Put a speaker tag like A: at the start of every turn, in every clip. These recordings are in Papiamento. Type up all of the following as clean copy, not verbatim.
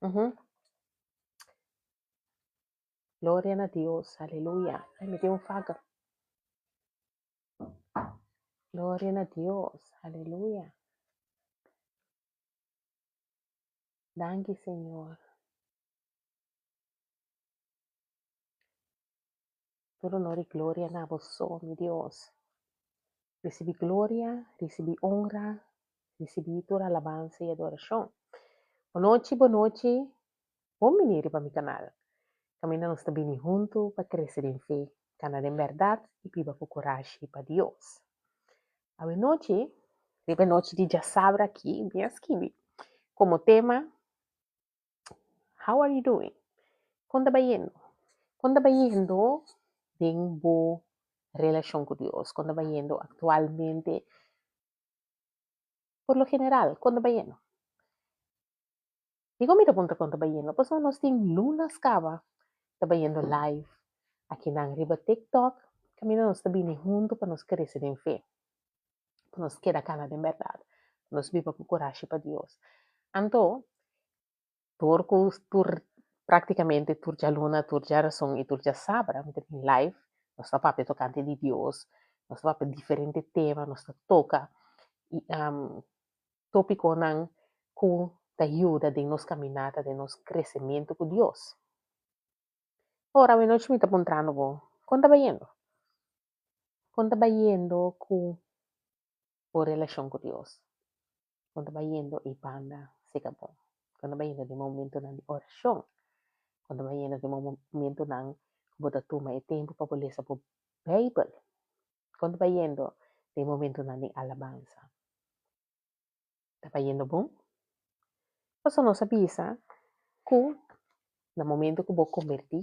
A: Ujú. Gloria na Dios, aleluya. Ay, mi tin un faga. Gloria na Dios, aleluya. Danki, Señor. Tur honor i gloria na bo so, mi Dios. Risibí gloria, risibí honra, risibí tur alabansa i adorashon. Bonochi, bonochi. Bon bini riba mi kanal. Kaminda nos ta bini huntu pa krese den fe, kana den bèrdat i biba ku kurashi pa Dios. Awe nochi, riba e nochi di djasabra aki, mi a skibi komo tema How are you doing? Kon ta bayendo? Kon ta bayendo den bo relashon ku Dios? Kon ta bayendo aktualmente? Por lo general, kon ta bayendo? Dikon mi ta puntra kon ta bayendo? Pasobra nos tin lunas kaba ta bayendo live akinan riba TikTok kaminda nos ta bini huntu pa nos krese den fe, pa nos keda kana den bèrdat, pa nos biba ku kurashi pa Dios. Anto, tur ku tur praktikamente tur djaluna, tur djarason i tur djasabra mi ta bin live, nos ta papia tokante di Dios, nos ta papia diferente tema, nos ta toka tópikonan ku ta yuda den nos kaminata, den nos kresementu ku Dios. Ora awenochi mi ta puntrando bo, kon ta bayendo? Kon ta bayendo ku bo relashon ku Dios? Kon ta bayendo ei banda seka bo? Kon ta bayendo den momentonan di orashon? Kon ta bayendo den momentonan ku bo ta tuma e tempu pa bo lesa bo Beibel? Kon ta bayendo den momentonan di alabansa? Ta bayendo bon? Pasobra nos a bisa ku na momento ku bo kombertí,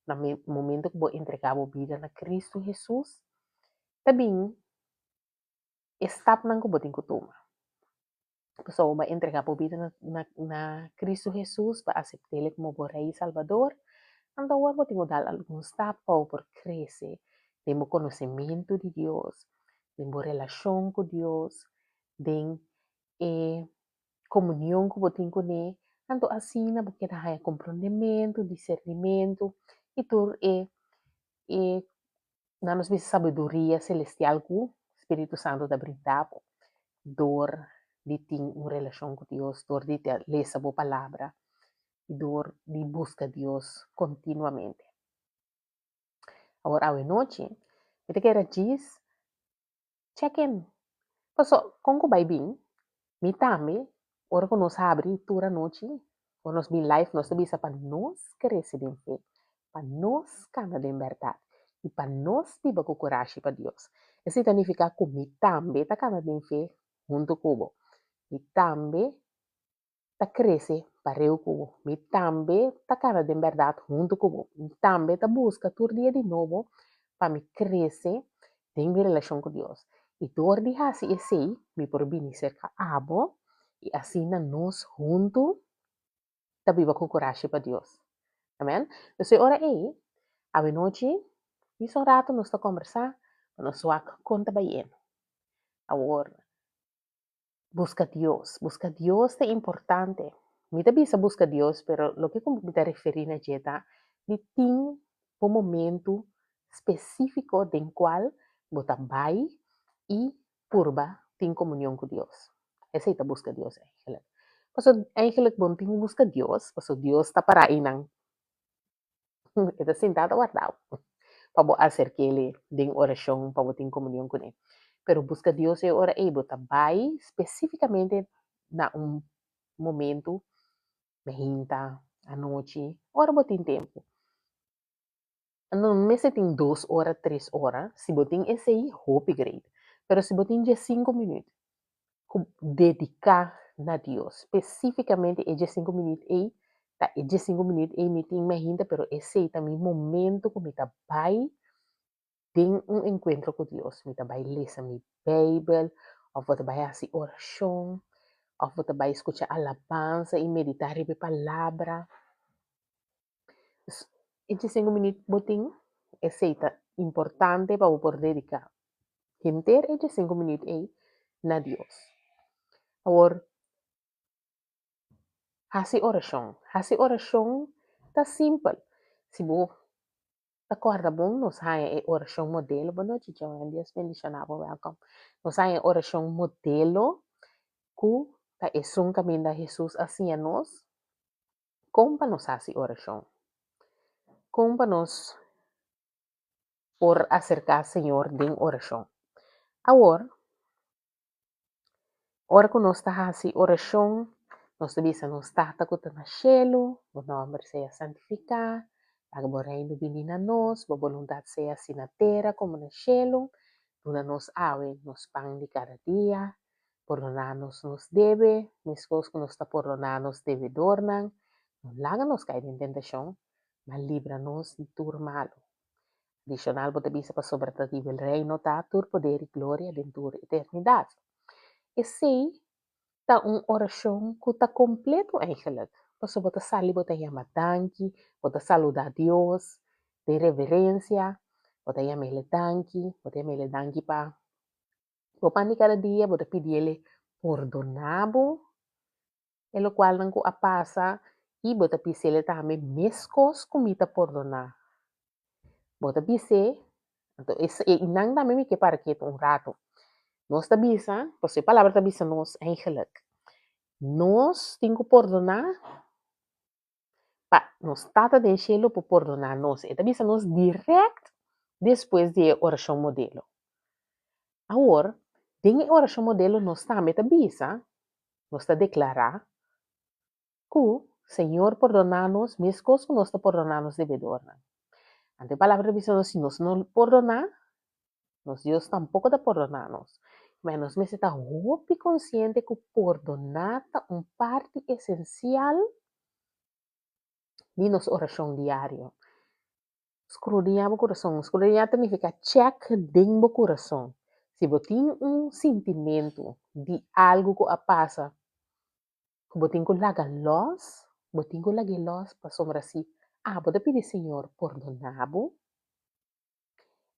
A: na momento ku bo entregá bo bida na Kristu Hesus, ta bin e stapnan ku bo tin ku tuma. Pasobra bo a entregá bo bida na Kristu Hesus, bo a asept'El komo bo Rei i Salbador, anto awor bo tin ku dal algun stap pa bo por krese den bo konosementu di Dios, den bo relashon ku Dios, den e komunion ku bo tin kuné, anto asina bo keda haña komprondementu, disernimentu i tur e e nan nos bisa sabiduria selestial ku Spiritu Santu ta brinda bo dor di tin un relashon ku Dios, dor di ta lesa bo palabra i dor di buska Dios kontinuamente. Awor awe nochi mi ta kere djis check in. Paso kon ku bai bin, mi tambe ora ku nos habri tur anochi, ora nos bin live nos ta bisa pa nos krese den fe, pa nos kana den bèrdat i pa nos biba ku kurashi pa Dios. Esei ta nifiká ku mi tambe ta kana den fe huntu ku bo. Mi tambe ta krese pareu ku bo. Mi tambe ta kana den bèrdat huntu ku bo. Mi tambe ta buska tur dia di nobo pa mi krese den mi relashon ku Dios. I dor di hasi esei, mi por bini serka abo i asina nos huntu ta biba ku kurashi pa Dios. Amen. Entonces e ora ei, awenochi, disa un ratu nos ta kombersá pa nos wak kon ta bayendo. Awor, Buska Dios. Buska Dios ta importante. Mi ta bisa buska Dios, pero loke ku mi ta referí na dje ta di tin bo momentu spesífiko den kual bo ta bai i purba tin komunion ku Dios. Esei ta buska Dios eigenlik. Pasobra eigenlik bo no tin ku buska Dios, pasobra Dios ta pará einan. E ta sintá ta warda bo pa bo aserk'el den orashon, pa bo tin komunion kuné. Pero buska Dios e ora ei bo ta bai spesífikamente na un momentu, meinta, anochi, ora bo tin tempu. No mester tin dos ora, tres ora, si bo tin esei hopi great, pero si bo tin diesinku minüt ku dediká na Dios, spesífikamente e diesinku minüt ei, ta e diesinku minüt ei mi tin mi hinta, pero esei ta mi momento ku mi ta bai den un enkuentro ku Dios, mi ta bai lesa mi Beibel, òf bo ta bai hasi orashon, òf bo ta bai skucha alabansa i meditá riba e palabra. E diesinku minüt bo tin, esei ta importante pa bo por dediká henter e diesinku minüt ei na Dios. Awor, Hasi orashon. Hasi orashon ta simpel. Si bo ta kòrda bon, nos haña e orashon modelo. Bon nochi Joanne, Dios bendishoná bo, wèlkòm. Nos haña e orashon modelo ku ta esun kaminda Hesus a siña nos kon pa nos hasi orashon, kon pa nos por aserká Señor den orashon. Awor, Ora ku nos ta hasi orashon, nos ta bisa nos Tata ku ta na shelu, bo nòmber sea santifiká, laga bo Reino bini na nos, bo boluntat sea hasi na tera komo na shelu. Duna nos awe nos pan di kada dia. Pordoná nos nos debe, meskos ku nos ta pordoná nos debedornan. No laga nos kai den tentashon, ma libra nos di tur malu. Adishonal bo ta bisa pasobra ta di el Reino ta tur poder i gloria den tur eternidat. Esei ta un orashon ku ta kompleto eigenlik, pasobra bo ta sali bo ta yama danki, bo ta saluda Dios den reverensia, bo ta yama el danki, bo ta yama el danki pa bo pan di kada dia, bo ta pidi el pordoná bo e lokualnan ku a pasa i bo ta bis'é tambe meskos ku mi ta pordoná. Bo ta bis'é, anto einan tambe mi ke para ketu un ratu. Nos ta bisa, pasobra e palabra ta bisa nos eigenlijk, nos tin ku pordoná pa nos Tata den shelu por pordoná nos. E ta bisa nos dirèkt despues di e orashon modelo. Awor, den e orashon modelo nos tambe ta bisa, nos ta deklará ku Señor pordoná nos meskos ku nos ta pordoná nos debedornan. Anto e palabra ta bisa nos si nos no pordoná, nos Dios tampoko ta pordoná nos. Pero nos mester ta hopi konsiente ku pordoná ta un parti esensial di nos orashon diario. Skrudiñá bo kurason. Skrudiñá ta nifiká chèk den bo kurason. Si bo tin un sintimentu di algu ku a pasa ku bo tin ku laga lòs, bo tin ku lag'é lòs pasobra si abo ta pidi Señor pordoná bo,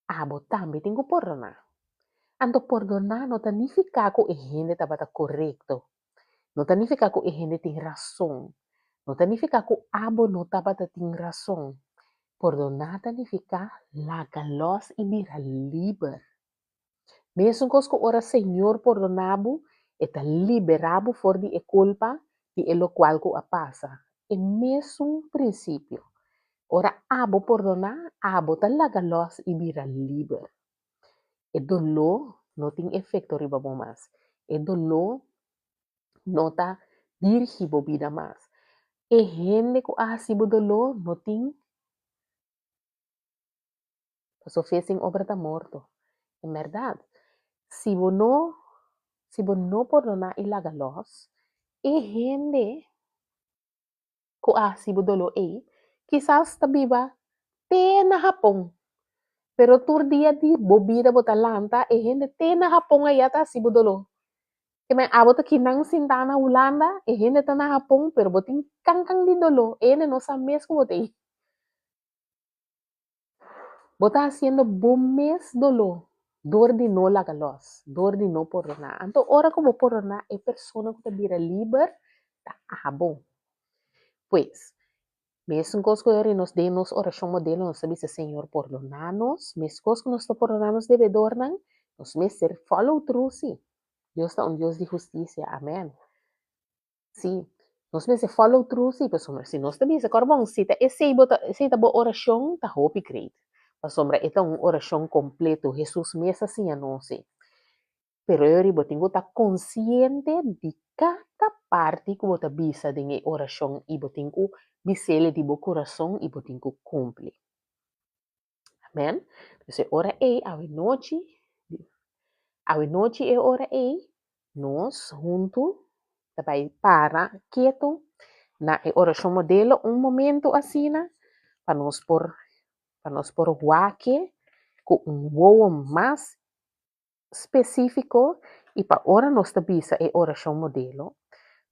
A: Abo tambe tin ku pordoná. Anto pordoná no ta nifiká ku e hende tabata korekto, no ta nifiká ku e hende tin rason, no ta nifiká ku abo no tabata tin rason. Pordoná ta nifiká laga lòs i bira liber. Mesun kos ku ora Señor pordoná bo, e ta liberá bo for di e kulpa di e lokual ku a pasa. E mesun prinsipio. Ora abo pordoná, abo ta laga lòs i bira liber. E doló no tin efekto riba bo mas. E doló no ta dirigí bo bida mas. E hende ku a hasi bo doló no tin. Paso fe sin obra ta morto. En bèrdat, si bo no si bo no pordoná i laga lòs, e hende ku a hasi bo doló ei kisas ta biba te na Hapon, pero tur dia di bo bida bo ta lanta e hende te na Hapon ayá ta hasi bo doló. Ke men abo ta kinan sintá na Hulanda, e hende ta na Hapon, pero bo tin kankan di doló, e hende no sa mes ku bo ta ei. Bo ta hasiendo bo mes doló dor di no laga lòs, dor di no pordoná. Anto ora ku bo pordoná e persona ku ta bira liber ta abo. Pues, mesun kos ku ora nos den nos orashon modelo nos ta bisa Señor pordoná nos, meskos ku nos ta pordoná nos debedornan, nos mester follow through sí. Dios ta un Dios di hustisia, amèn. Sí, nos mester follow through sí, pasobra si nos ta bisa kòrbon, si ta esei bo ta, esei ta bo orashon, ta hopi great. Pasobra e ta un orashon kompleto, Hesus mes a siña nos e. Pero e ora bo tin ku ta konsiente di kada parti ku bo ta bisa den e orashon i bo tin ku bis'el di bo kurason i bo tin ku kumpli. Amen. Dus e ora ei, awenochi, awenochi e ora ei, nos huntu ta bai para ketu na e orashon modelo un momento asina pa nos por pa nos por wak ku un wowo mas spesífiko i pa ora nos ta bisa e orashon modelo,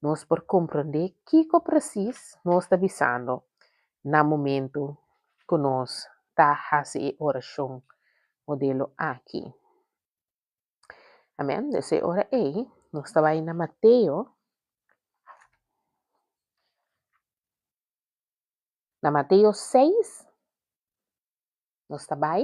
A: nos por komprondé kiko presis nos ta bisando na momentu ku nos ta hasi e orashon modelo aki. Amèn. Dus e ora ei nos ta bai na Mateo. Na Mateo 6, nos ta bai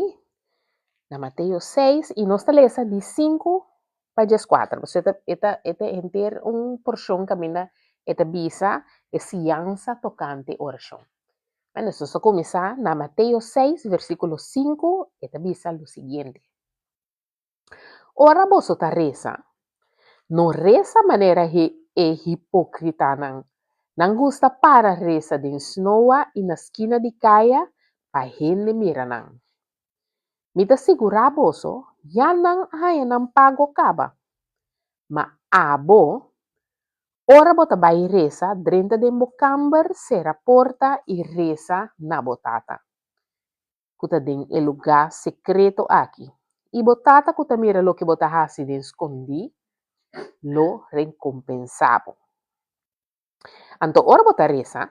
A: na Mateo 6 i nos ta lesa di 5 pa 14. Pasobra e ta, e ta henter un porshon kaminda e ta bisa e siansa tokante orashon. Bueno, nos ta kuminsá na Mateo 6, versíkulo 5, e ta bisa lo siguiente. Ora boso ta resa, no resa manera e hipókritanan. Nan gusta para resa den snoa i na skina di kaya pa hende mira nan. Mi ta sigurá boso, ya nan a haña nan pago kaba. Ma abo, ora bo ta bai resa, drenta den bo kamber, sera porta i resa na bo Tata. ku ta den e lugá sekreto aki, i bo Tata ku ta mira loke bo ta hasi den skondí lo rekompensá bo. Anto ora bo ta resa,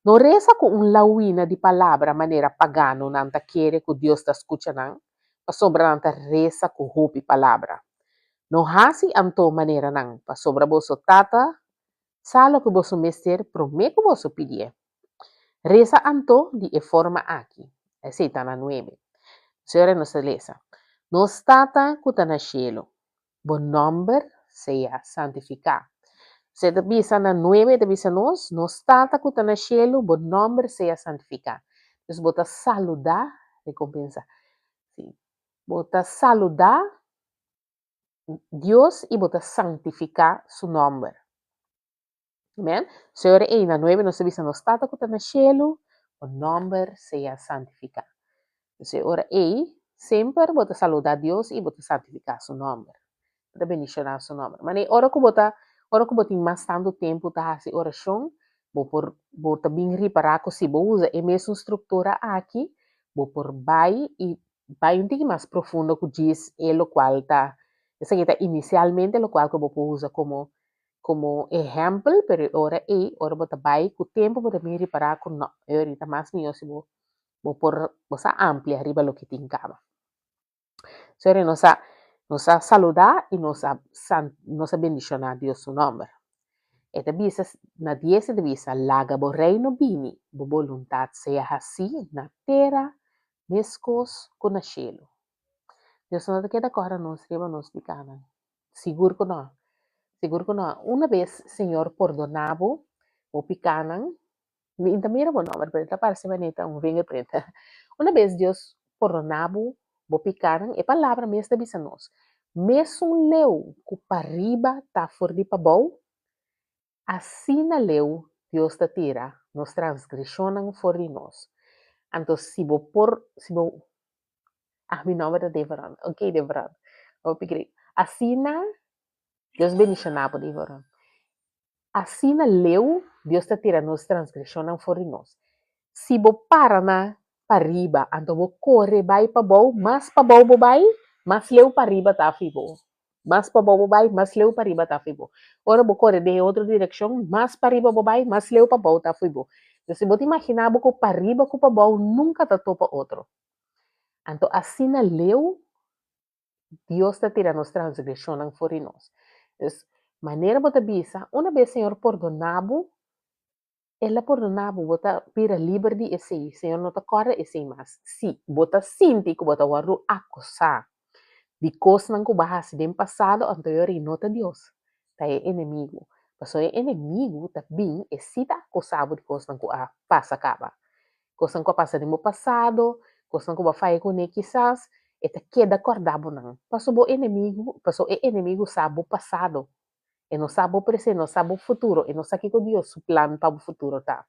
A: no resa ku un lawina di palabra manera paganonan ta kere ku Dios ta skucha nan, pasobra nan ta resa ku hopi palabra. No hasi anto manera nan, pasobra boso Tata Sa loke boso mester promé ku boso pidié. Resa anto di e forma aki. Esei ta na nuebe. Señora nos ta lesa, Nos Tata ku ta na shelu, bo nòmber sea santifiká. Esei ta bisa na nuebe, e ta bisa nos, Nos Tata ku ta na shelu, bo nòmber sea santifiká. Dus bo ta saludá, rekompensá. Sí. Bo ta saludá Dios i bo ta santifiká su nòmber. Amen. Señor, ei na nuebe nos ta bisa nos Tata ku ta na shelu, bo nòmber sea santifiká. Entonces e ora ei, semper bo ta saludá Dios i bo ta santifiká su nòmber. Bo ta bendishoná su nòmber. Manera ora ku bo ta, ora ku bo tin mas tantu tempu ta hasi orashon, bo por, bo ta bin ripará ku si bo usa e mesun struktura aki, bo por bai i bai un tiki mas profundo ku djis e lokual ta, esaki ta inisialmente lokual ku bo por usa komo komo ehèmpel, pero e ora ei, ora bo ta bai ku tempu bo ta bin ripará ku nò, e orita mas mihó si bo bo por bo sa amplia riba loke tin kaba. Sore nos a nos a saludá i nos a san nos a bendishoná Dios su nòmber. E ta bisa na dies e ta bisa, Laga bo reino bini, bo boluntat sea hasí na tera meskos ku na shelu. Dios no ta keda kòrda nos riba nos pikánan. Sigur ku nò. Sigur ku nò. Una bes Señor pordoná bo bo pikánan, mi ta mira bo nòmber pero ta parse manera ta un vingerprint. Una bes Dios pordoná bo bo pikánan, e palabra mes ta bisa nos, mesun leu ku pariba ta for di pabou, Asina leu Dios ta tira nos transgreshonnan for di nos. Anto si bo por, si bo, ah mi nomber ta Deveron, ok Deveron, hopi great. Asina, Dios bendishoná bo Deveron. Asina leu Dios ta tira nos transgreshonnan for di nos. Si bo para na pariba, anto bo kore bai pabou, mas pabou bo bai, mas leu pariba ta afi bo. Mas pabou bo bai, mas leu pariba ta fo'i bo. Ora bo kore den e otro direkshon, mas pariba bo bai, mas leu pabou ta fo'i bo. Entonces, si bo ta imaginá bo ku pariba ku pabou nunka ta topa otro. Anto asina leu Dios ta tira nos transgreshonnan for di nos. Dus, manera bo ta bisa, una bes Señor pordoná bo, El a pordoná bo, bo ta bira liber di esei, Señor no ta kòrda esei mas. Sí, bo ta sinti ku bo ta wòrdu akusá di kosnan ku bo a hasi den pasado, anto e ora ei no ta Dios, ta e enemigu. Pasobra e enemigu ta bin, e sí ta akusá bo di kosnan ku a pasa kaba. Kosnan ku a pasa den bo pasado, kosnan ku bo a faya kuné kisas, e ta keda kòrda bo nan. Pasobra bo enemigu, pasobra e enemigu sa bo pasado. E no sa bo presente, e no sa bo futuro, e no sa kiko Dios su plan pa bo futuro ta.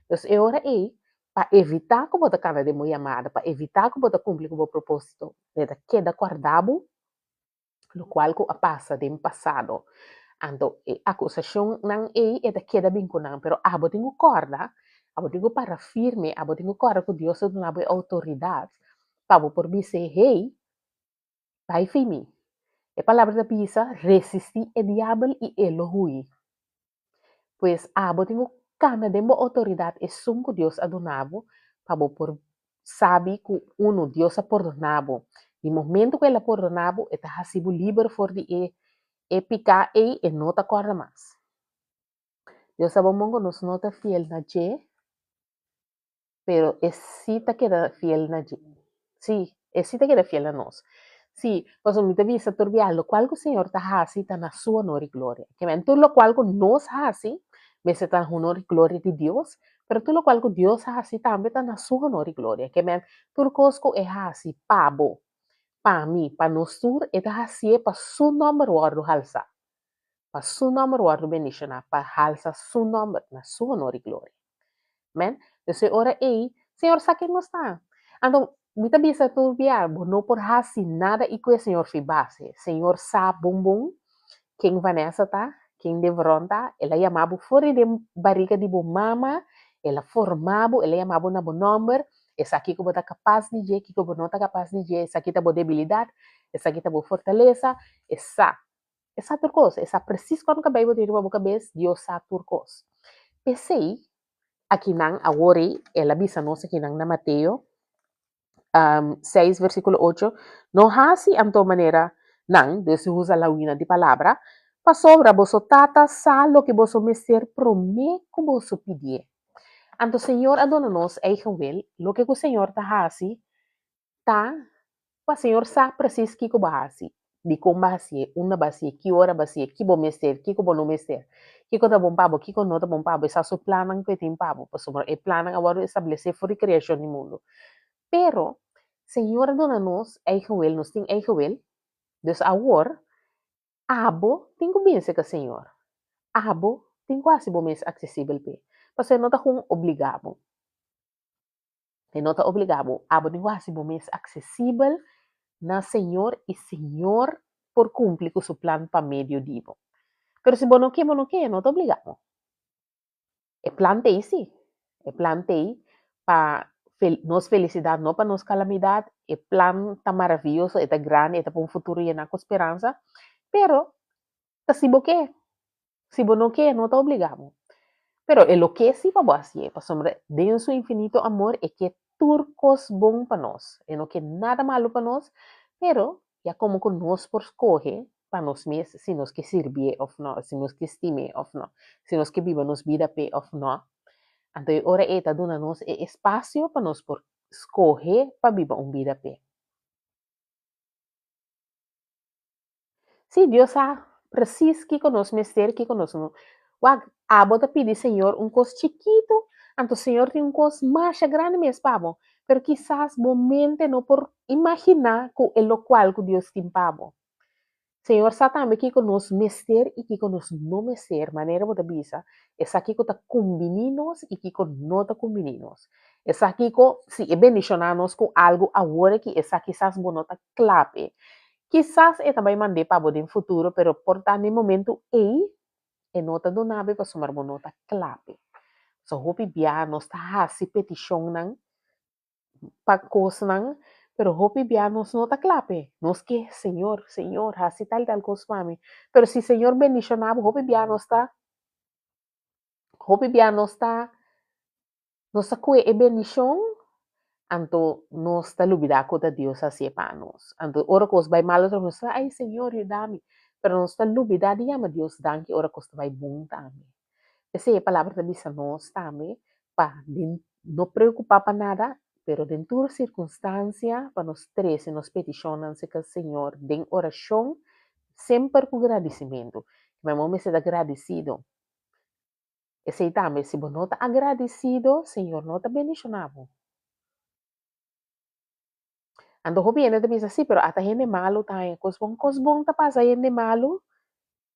A: Dus e ora ei, pa evitá ku bo ta kanda den bo yamada, pa evitá ku bo ta kumpli ku bo propósito, e ta keda kòrda bo lokual ku a pasa den pasado. Anto e akusashonnan ei e ta keda bin ku nan, pero abo tin ku kòrda, abo tin ku para firme, abo tin ku kòrda ku Dios a duna bo e outoridat pa bo por bis'é, hey, Bai fi mi. E palabra ta bisa, Resistí e diabel i e lo hui. Pues abo tin ku kambia den bo outoridat esun ku Dios a duna bo pa bo por sabi ku unu, Dios a pordoná bo. Di momentu ku el a pordoná bo, e ta hasi bo liber for di e e piká ei, e no ta kòrda mas. Dios sa bon bon ku nos no ta fiel na dje. Pero e sí ta keda fiel na dje. Sí, e sí ta keda fiel na nos. Sí, pasobra mi ta bisa tur biaha, lokual ku Señor ta hasi ta na su honor i gloria. Ke men, tur lokual ku nos hasi mester ta na honor i gloria di Dios, pero tur lokual ku Dios hasi tambe ta na su honor i gloria. Ke men, tur kos ku e hasi pa bo, pa mi, pa nos tur, e ta hasié pa su nòmber wòrdu halsá, pa su nòmber wòrdu bendishoná, pa halsa su nòmber na su honor i gloria. Amen. Entonces e ora ei, Señor sa ken nos ta. Anto, mi ta bisa tur bia, bo no por hasi nada i ku e Señor fi base. Señor sa bon bon ken Vanessa ta, ken Deveron ta. El a yama bo for di den bariga di bo mama, el a forma bo, el a yama bo na bo nòmber. E sa kiko bo ta kapas di dje, kiko bo no ta kapas di dje, esaki ta bo debilidat, esaki ta bo fortalesa. E sa. E sa tur kos. E sa presis kuantu kabei bo tin riba bo kabes, Dios sa tur kos. P'esei, akinan awor ei, el a bisa nos akinan na Mateo seis versíkulo ocho, No hasi anto manera nan, dus usa lawina di palabra, pasobra boso Tata sa loke boso mester promé ku boso pidié. Anto Señor a duna nos eigen wil, loke ku Señor ta hasi ta pa Señor sa presis kiko bo hasi, dikon bo hasié, unda bo hasié, ki ora bo hasié, ki bo mester, kiko bo no mester, kiko ta bon pa bo, kiko no ta bon pa bo, e sa su plannan ku e tin pa bo, pasobra e plannan a wòrdu establesé for di kreashon di mundu. Pero, Señor a duna nos eigen wil, nos tin eigen wil, dus awor abo tin ku binse ku Señor, abo tin ku hasi bo mes aksesibel p'e, pasobra e no ta kon obligá bo. E no ta obligá bo. Abo tin ku hasi bo mes aksesibel na Señor i Señor por kumpli ku su plan pa medio di bo. Pero si bo no ke, bo no ke, e no ta obligá bo. E plan t'ei sí. E plan t'ei pa nos felisidat, no pa nos kalamidat. E plan ta maravioso, e ta grandi, e ta pa un futuro yená ku speransa. Pero Ta si bo ke. Si bo no ke, no ta obligá bo. Pero e lo ke sí pa bo hasié, pasobra den su infinito amor e ke tur kos bon pa nos. E no ke nada malu pa nos, pero ya komo ku nos por skohe pa nos mes si nos ke sirbié òf nò, si nos ke stim'é òf nò, si nos ke biba nos bida p'e òf nò, anto e ora ei ta duna nos e espasio pa nos por skohe pa biba un bida p'e. Sí, Dios sa presis kiko nos mester, kiko nos no. Wak, abo ta pidi Señor un kos chikitu, anto Señor tin un kos masha grandi mes pa bo. Pero kisas bo mente no por imaginá ku e lokual ku Dios tin pa bo. Señor sa tambe kiko nos mester i kiko nos no mester, manera bo ta bisa, e sa kiko ta kumbiní nos i kiko no ta kumbiní nos. E sa kiko, si e bendishoná nos ku algu awor aki, e sa kisas bo no ta kla p'e. Kisas e ta bai mand'é pa bo den futuro, pero por ta n'e momentu ei e no ta duna bo pasobra bo no ta kla p'e. So hopi bia nos ta hasi petishonnan pa kosnan, pero hopi bia nos no ta kla p'e. Nos ke, Señor, Señor, hasi tal i tal kos pa mi. Pero si Señor bendishoná bo, hopi bia nos ta, hopi bia nos ta Nos ta kue e bendishon, anto nos ta lubidá ku ta Dios a hasié pa nos. Anto ora kos bai mal otro nos ta, ay Señor yuda mi. Pero nos ta lubidá di yama Dios danki ora kos ta bai bon tambe. P'esei e palabra ta bisa nos tambe pa den no preokupá pa nada, pero den tur sirkunstansia pa nos trese nos petishonnan serka Señor den orashon, semper ku gradisimentu. Kiba bo mester ta gradisido. Esei tambe, si bo no ta agradisido, Señor no ta bendishoná bo. Anto hopi hende ta bisa, sí, pero ata hende malu ta haña kos bon. Kos bon ta pasa hende malu,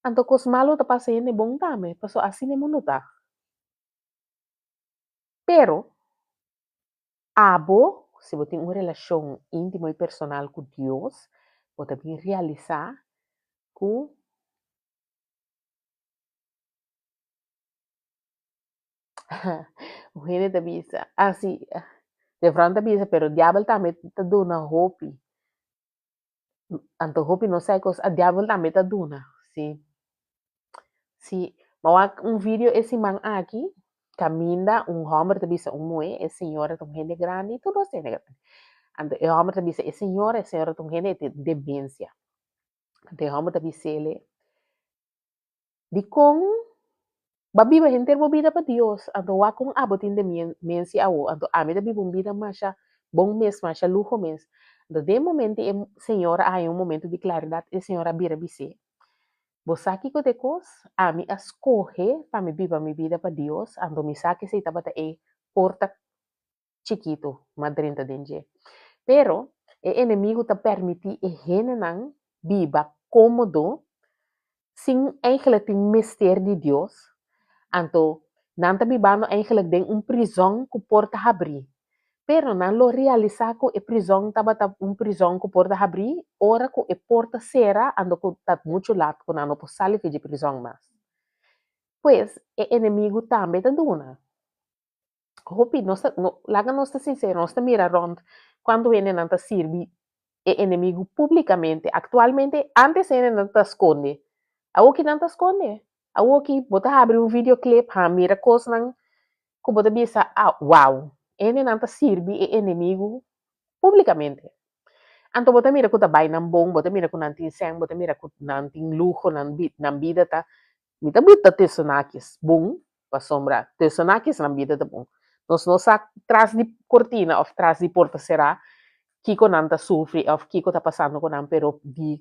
A: anto kos malu ta pasa hende bon tambe, pasobra asina e mundu ta. Pero, abo, si bo tin un relashon íntimo i personal ku Dios, bo ta bin realisá ku. Un hende ta bisa, ah si, Refran ta bisa, pero diabel tambe ta duna hopi. Anto hopi no sa e kos, ah diabel tambe ta duna, si. Si, mi a wak un video e siman aki, kaminda un hòmber ta bisa un muhé, e señora ta un hende grandi, tur dos ta hende grandi. Anto e hòmber ta bisa e señora, e señora ta un hende e tin demensia. Anto e hòmber ta bis'el, Dikon Bo a biba henter bo bida pa Dios, anto wak kon abo tin demensia awo, anto ami ta biba un bida masha bon mes, masha luho mes. Anto den momento e señora a haña un momento di klaridat, e señora a bira bis'é, Bo sa kiko ta e kos? Ami a skohe pa mi biba mi bida pa Dios, anto mi sa ku esei tabata e porta chikitu m'a drenta den dje. Pero e enemigu ta permití e hendenan biba kómodo sin eigenlijk tin mester di Dios, anto nan ta bibando eigenlijk den un prizòn ku porta habrí. Pero nan lo realisá ku e prizòn tabata un prizòn ku porta habrí ora ku e porta sera anto ku ta muchu lat ku nan no por sali for dje prizòn mas. Pues e enemigu tambe ta duna. Hopi, nos ta, no, laga nos ta sincero, nos ta mira rond cuanto hendenan ta sirbi e enemigo publicamente. Actualmente, antes hendenan ta sconde. Awoki nan ta sconde. Awoki bo ta habri un videoclip, ha mira cosnan cu bo ta bisa, ah, wow, hendenan ta sirbi e enemigo publicamente. Anto bo ta mira cu ta bay nan bon, bo ta mira cu nan tin cen, bo ta mira cu nan tin luho, nan, nan bida ta Mi ta buta Tesonakis bon, pasobra Tesonakis nan bida ta bon. Nos no sa tras di kortina òf tras di porta será kiko nan ta sufri òf kiko ta pasando ku nan, pero di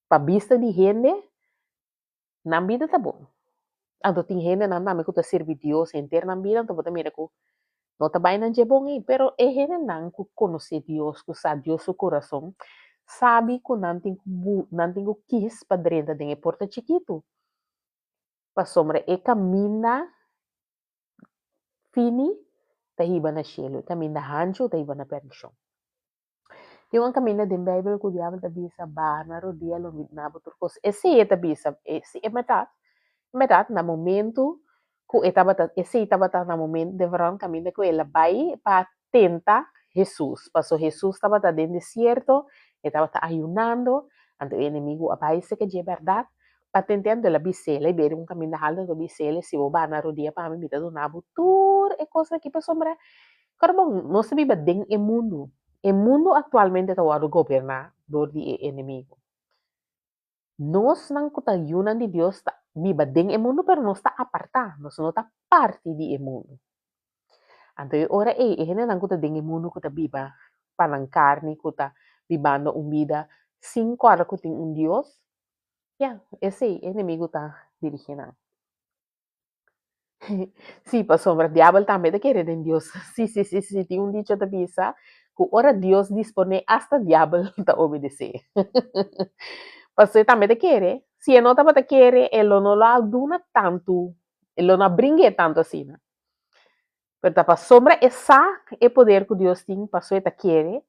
A: pa bista di hende nan bida ta bon. Anto tin hendenan tambe ku ta sirbi Dios henter nan bida, anto bo ta mira ku no ta bai nan dje bon ei, pero e hendenan ku konosé Dios, ku sa Dios su kurason, sabi ku nan tin ku bu nan tin ku kis pa drenta den e porta chikitu, pasobra e kaminda fini ta hiba na shelu, e kaminda hanchu ta hiba na perdishon. Tin un kaminda den Beibel ku diabel ta bisa, Baha na rodia lo mi duna bo tur kos. Esei e ta bisa, si e bèrdat, e bèrdat na momentu ku e tabata, esei tabata na momentu den veròn kaminda ku el a bai pa tenta Hesus, pasobra Hesus tabata den desierto, e tabata ayunando, anto e enemigu a bai seka dje bèrdat pa tent'é, anto el a bis'é, el a bira un kaminda haltu, anto el a bis'é, si bo baha na rodia pa mi, mi ta duna bo tur e kosnan aki pasobra Pero bon, nos ta biba den e mundu. E mundu aktualmente ta wòrdu goberná dor di e enemigu. Nosnan ku ta yunan di Dios ta biba den e mundu, pero nos ta apartá, nos no ta parti di e mundu. Anto e ora ei, e hendenan ku ta den e mundu ku ta biba pa nan karni, ku ta bibando un bida sin kòrda ku tin un Dios, ya, esei e enemigu ta dirigí nan. Sí, pasobra diabel tambe ta kere den Dios. Sí, sí, sí, sí, tin un dicho ta bisa ku ora Dios disponé asta diabel ta obedesé. Pasobra e tambe ta kere. Si e no tabata kere, e lo no lo a duna tantu, e lo no a bring'é tantu asina. Pero ta pasobra e sa e poder ku Dios tin, pasobra e ta kere,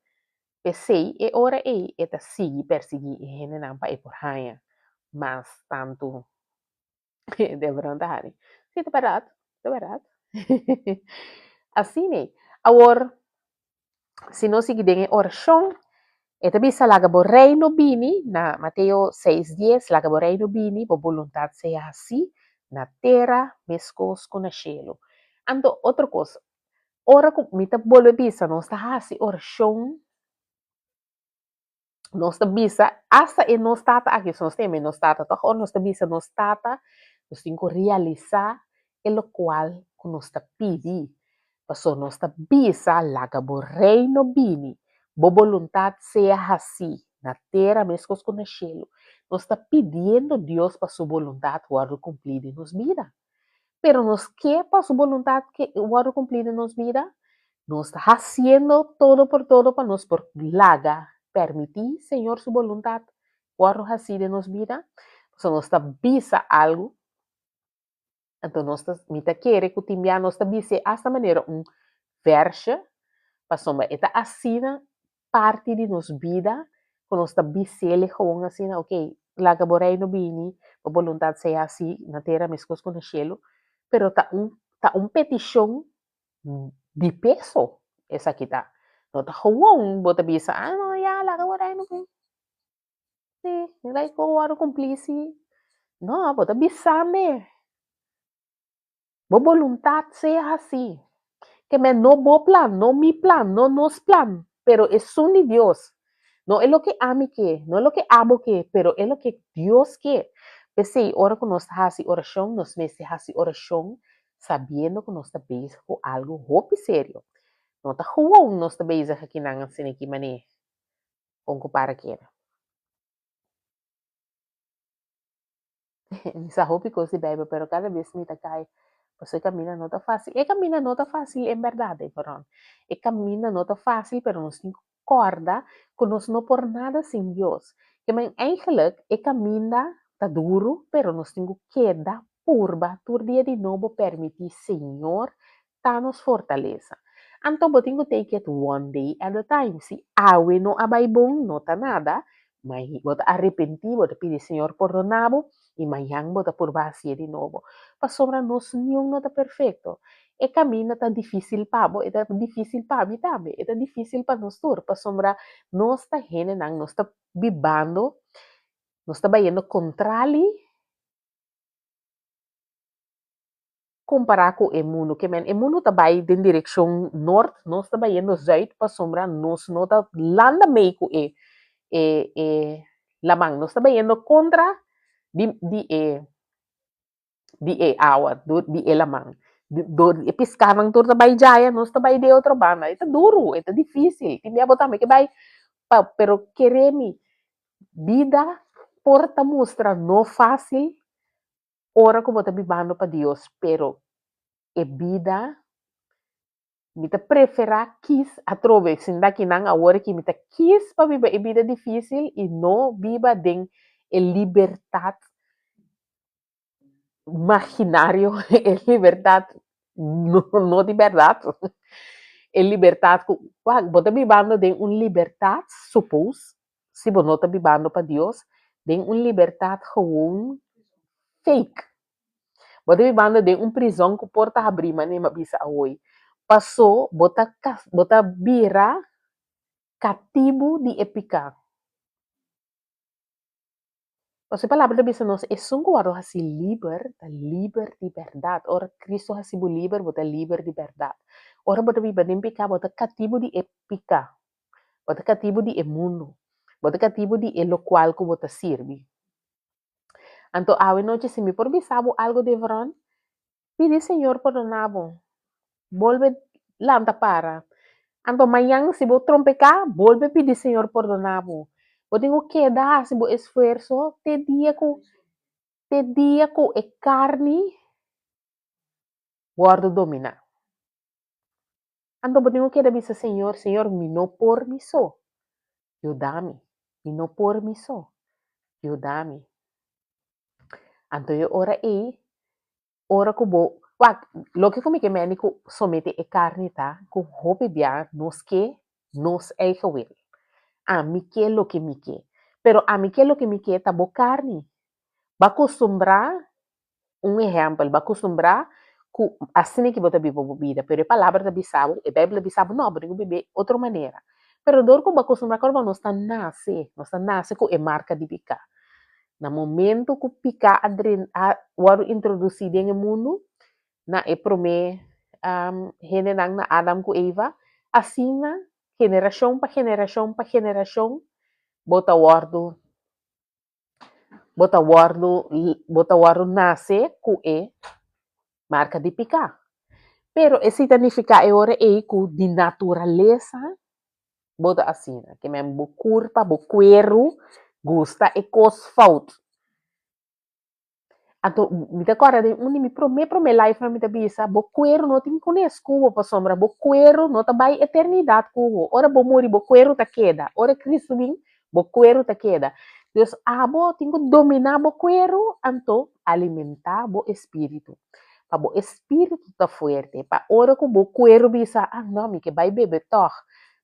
A: p'esei e ora ei e ta sigui persiguí e hendenan pa e por haña mas tantu. Debra ta hari. Sí, ta bèrdat, ta bèrdat. Asina ei. Awor, si nos sigui den e orashon, e ta bisa laga bo reino bini na Mateo seis dies, laga bo reino bini, bo boluntat sea hasí na tera meskos ku na shelu. Anto, otro kos, ora ku mi ta bolbe bisa nos ta hasi orashon, Nos ta bisa, asta e nos tata aki, so nos ta yama e nos tata tòg, ora nos ta bisa nos tata, nos tin ku realisá e lokual ku nos ta pidi. Pasobra nos ta bisa, laga bo reino bini, bo boluntat sea hasí na tera meskos ku na shelu. Nos ta pidiendo Dios pa su boluntat wòrdu kumplí den nos bida. Pero nos ke pa su boluntat ke wòrdu kumplí den nos bida? Nos ta hasiendo todo por todo pa nos por laga permití Señor su boluntat wòrdu hasí den nos bida? Pasobra nos ta bisa algu, anto nos ta, mi ta kere ku tin bia nos ta bis'é asta manera un vèrshe, pasobra e ta asina parti di nos bida ku nos ta bis'el gewoon asina, ok, laga bo reino bini, bo boluntat sea hasi na tera meskos ku na shelu, pero ta un ta un petishon di peso esaki ta, no ta gewoon bo ta bisa, ah no ya laga bo reino bini, si, mi bai ku wòrdu kumplí si, no, bo ta bisand'e. Bo boluntat sea hasí. Ke men no bo plan, no mi plan, no nos plan, pero esun di Dios. No e loke ami ke, no e loke abo ke, pero e loke Dios ke. P'esei, ora ku nos ta hasi orashon, nos mester hasi orashon sabiendo ku nos ta bezig ku algu hopi serio. No ta gewoon nos ta bezig akinan asina ki manera kon ku para keda. Mi sa hopi kos di Beibel, pero kada bes mi ta kai, pasobra e kaminda no ta fásil. E kaminda no ta fásil en bèrdat, Eferon. E kaminda no ta fásil, pero nos tin ku kòrda ku nos no por nada sin Dios. Ke men eigenlijk e kaminda ta duru, pero nos tin ku keda purba tur dia di nobo permití Señor ta nos fortalesa. Anto bo tin ku take it one day at a time. Si awe no a bai bon, no ta nada, bo ta arepentí, bo ta pidi Señor pordoná bo i mañan bo ta purba hasié di nobo. Pasobra nos niun no ta perfekto. E kaminda ta difísil pa bo, e ta difísil pa mi tambe, e ta difísil pa nos tur, pasobra nos ta hendenan, nos ta bibando, nos ta bayendo kontrali Kompará ku e mundu. Ke men e mundu ta bai den direkshon nort, nos ta bayendo zùit pasobra nos no ta landa mei ku e e e laman. Nos ta bayendo kontra di di e di e awa, di e laman. Dor di e piskánan tur ta bai djaya, nos ta bai di e otro banda. E ta duru, e ta difísil. Tin bia bo tambe ke bai pa, pero kere mi, bida por ta mustra no fásil, ora ku bo ta bibando pa Dios, pero e bida mi ta preferá kis atrobe sinta akinan awor aki mi ta kis pa biba e bida difísil i no biba den e libertat maginario, e libertat no di bèrdat, e libertat ku wak bo ta bibando den un libertat suppose si bo no ta bibando pa Dios, den un libertat gewoon fake. Bo ta bibando den un prizon ku por ta habrí manera mi a bisa awoy. Pasó bo ta bo ta bira katibu di e piká. Pasobra e palabra ta bisa nos, esun ku wòrdu hasí liber ta liber di bèrdat. Ora Kristu hasi bo liber, bo ta liber di bèrdat. Ora bo ta biba den piká, bo ta katibu di e piká. Bo ta katibu di e mundu. Bo ta katibu di e lokual ku bo ta sirbi. Anto awe nochi si mi por bisa bo algu Deveron, pidi Señor pordona bo. Bolbe lanta para. Anto mañan si bo trompeká, bolbe pidi Señor pordona bo. Bo tin ku keda hasi bo esfuerso te dia ku te dia ku e karni wòrdu dominá. Anto bo tin ku keda bisa Señor, Señor, mi no por mi so, yuda mi. Mi no por mi so, yuda mi. Anto e ora ei, ora ku bo, wak, loke ku mi ke mende ku somete e karni ta ku hopi bia nos ke nos eigen wil. Ami ke loke mi ke. Pero ami ke loke mi ke ta bo karni. Bo a kustumbrá Un ehèmpel, bo a kustumbrá ku asina ki bo ta biba bo bida, pero e Palabra ta bisa bo, e Beibel ta bisa bo, no, bo tin ku biba e otro manera. Pero dor ku bo a kustumbrá kòrda nos ta nase, nos ta nase ku e marka di piká. Na momento ku piká a dren a wòrdu introdusí den e mundu, na e promé hendenan, na Adam ku Eva, asina generashon pa generashon pa generashon bo ta wòrdu Bo ta wòrdu bo ta wòrdu nase ku e marka di piká. Pero esei ta nifiká e ora ei ku di naturalesa bo ta asina. Ke men bo kurpa, bo kueru gusta e kos fout. Anto mi ta kòrda den un di mi promé promé live nan mi ta bisa, bo kueru no tin kunes ku bo pasobra bo kueru no ta bai eternidat ku bo. Ora bo muri bo kueru ta keda, ora Kristu bin bo kueru ta keda. Dus abo tin ku dominá bo kueru anto alimentá bo espíritu, pa bo espíritu ta fuerte, pa ora ku bo kueru bisa, ah no mi ke bai bebe tòg,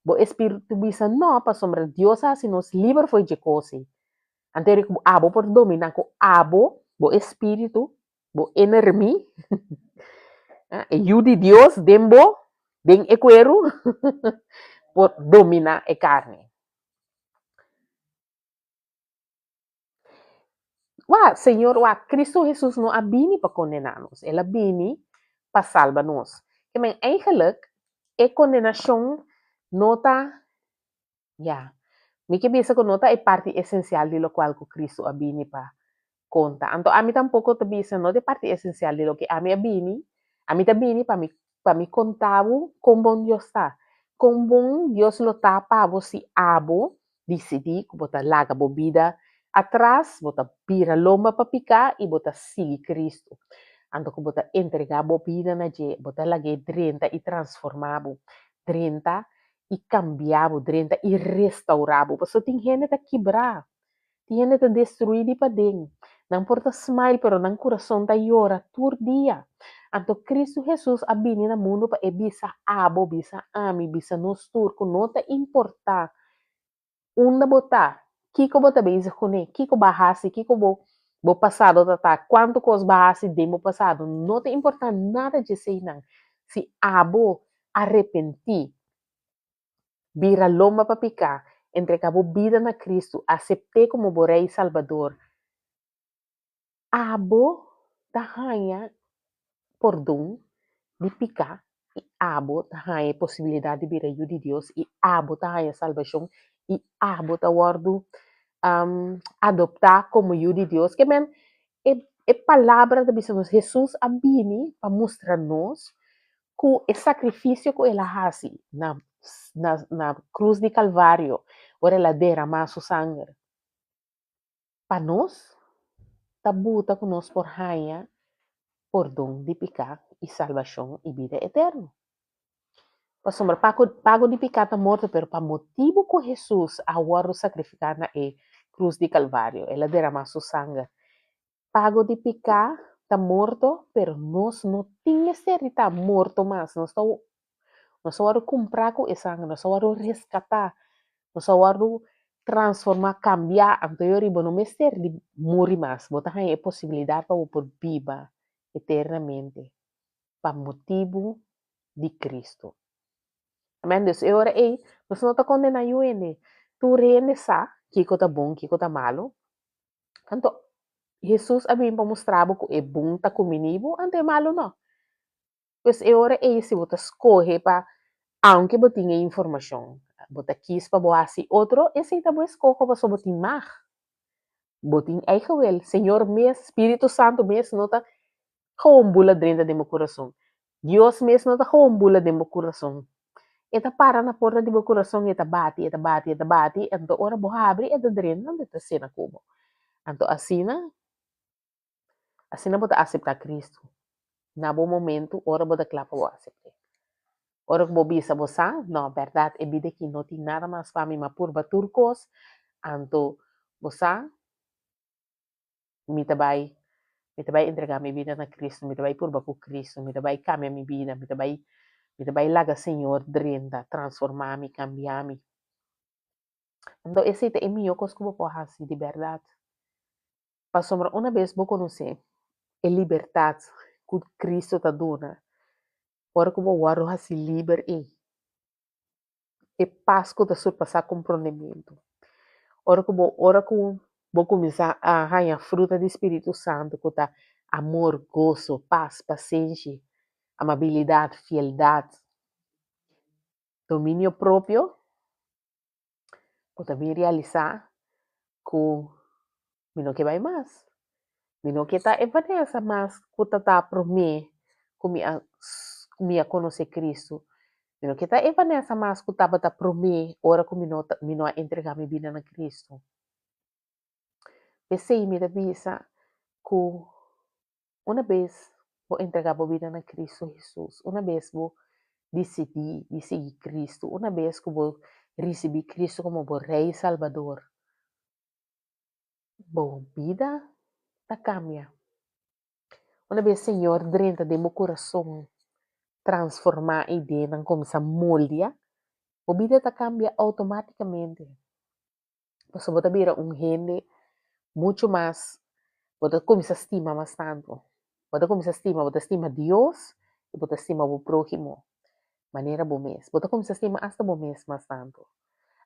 A: bo espíritu bisa no pasobra Dios a hasi nos liber for dje kos ei. Anto eri ku abo por dominá ku abo, bo espíritu, bo inner me, e yu di Dios den bo, den e kueru, por dominá e karni. Wak, Señor, wak, Cristo Hesus no a bini pa kondená nos, el a bini pa salba nos. Ke men eigenlijk e kondenashon no ta Ya. Mi ke bisa ku no ta e parti esensial di lokual ku Kristu a bini pa. konta. Anto ami tampoko ta bisa no ta e parti esensial di loke ami a bini, ami ta bini pa mi pa mi konta bo kon bon Dios ta, kon bon Dios lo ta pa bo si abo disidí ku bo ta laga bo bida atras, bo ta bira lomba pa piká i bo ta sigui Kristu. Anto ku bo ta entregá bo bida na dje, bo ta lag'é drenta i transformá bo, drenta i kambia bo, drenta i restaurá bo. Pasobra tin hende ta kibrá, tin hende ta destruí di paden. Nan por ta smile pero nan kurason ta yora tur dia. Anto Kristu Hesus a bini na mundu pa e bisa abo, bisa ami, bisa nos tur ku no ta importá unda bo ta, kiko bo ta bezig kuné, kiko bo a hasi, kiko bo bo pasado ta ta, kuantu kos bo a hasi den bo pasado, no ta importá nada dje eseinan. Si abo arepentí, bira lomba pa piká, entregá bo bida na Kristu, asept'é komo bo Rei i Salbador, abo ta haña pordon di piká i abo ta haña e posibilidat di bira yu di Dios i abo ta haña salbashon i abo ta wòrdu adoptá komo yu di Dios. Ke men e e palabra ta bisa nos Hesus a bini pa mustra nos ku e sakrifisio ku el a hasi na na na krus di Kalvario ora el a deramá su sanger pa nos ta buta ku nos por haña pordon di piká i salbashon i bida eterno. Pasobra pago di piká ta morto, pero pa motibu ku Hesus a wòrdu sakrifiká na e krus di Kalvario, el a deramá su sanger. Pago di piká ta morto, pero nos no tin mester di ta morto mas. Nos ta nos a wòrdu kumprá ku e sanger, nos a wòrdu reskatá, nos a wòrdu transformá, kambiá. Anto e ora bo no mester di muri mas, bo ta haña e posibilidat pa bo por biba eternamente pa motibu di Kristu. Amèn. Dus e ora ei nos no ta kondená yu hende. Tur hende sa kiko ta bon, kiko ta malu. Anto Hesus a bin pa mustra bo ku e bon ta kuminí bo, anto e malu no. Pues e ora ei si bo ta skohe pa, aunke bo tin e informashon, bo ta kis pa bo hasi otro, esei ta bo eskoho pasobra bo tin mag. Bo tin eigen wil. Señor mes, Spiritu Santu mes no ta gewoon bula drenta den bo kurason. Dios mes no ta gewoon bula den bo kurason. E ta para na porta di bo kurason, e ta bati, e ta bati, e ta bati, anto ora bo habri e ta drenta anto e ta sena ku bo. Anto asina, asina bo ta aseptá Kristu na bo momentu ora bo ta kla pa bo asept'é. Ora ku bo bisa bo sa, no, bèrdat e bida aki no tin nada mas pa mi, m'a purba tur kos, anto bo sa, Mi ta bai, mi ta bai entregá mi bida na Cristo, mi ta bai purba ku Cristo, mi ta bai kambia mi bida, mi ta bai, mi ta bai laga Señor drenta, transformá mi, kambia mi. Anto esei ta e mihó kos ku bo por hasi di bèrdat. Pasobra una bes bo konosé e libertat ku Cristo ta duna, ora ku bo wòrdu hasi liber ei, e pas ku ta surpasá komprondementu. Ora ku bo ora ku bo kuminsá a haña fruta di spiritu santu ku ta amor, goso, pas, pasenshi, amabilidat, fieldat, dominio propio, bo ta bin realisá ku mi no ke bai mas. Mi no ke ta e Vanessa mas ku ta ta promé ku mi a ku mi a konosé Kristu. Mi no ke ta e Vanessa mas ku tabata promé ora ku mi no ta mi no a entregá mi bida na Kristu. P'esei mi ta bisa ku una bes bo entregá bo bida na Kristu Hesus, una bes bo disidí di sigui Kristu, una bes ku bo risibí Kristu komo bo Rei i Salbador, Bo bida ta kambia. Una bes Señor drenta den bo kurason, transformá e ideanan, kuminsá moldia, bo bida ta kambia outomátikamente. Pasobra bo ta bira un hende muchu mas, bo ta kuminsá stima mas tantu. Bo ta kuminsá stima, bo ta stima Dios i bo ta stima bo próhimo manera bo mes. Bo ta kuminsá stima asta bo mes mas tantu.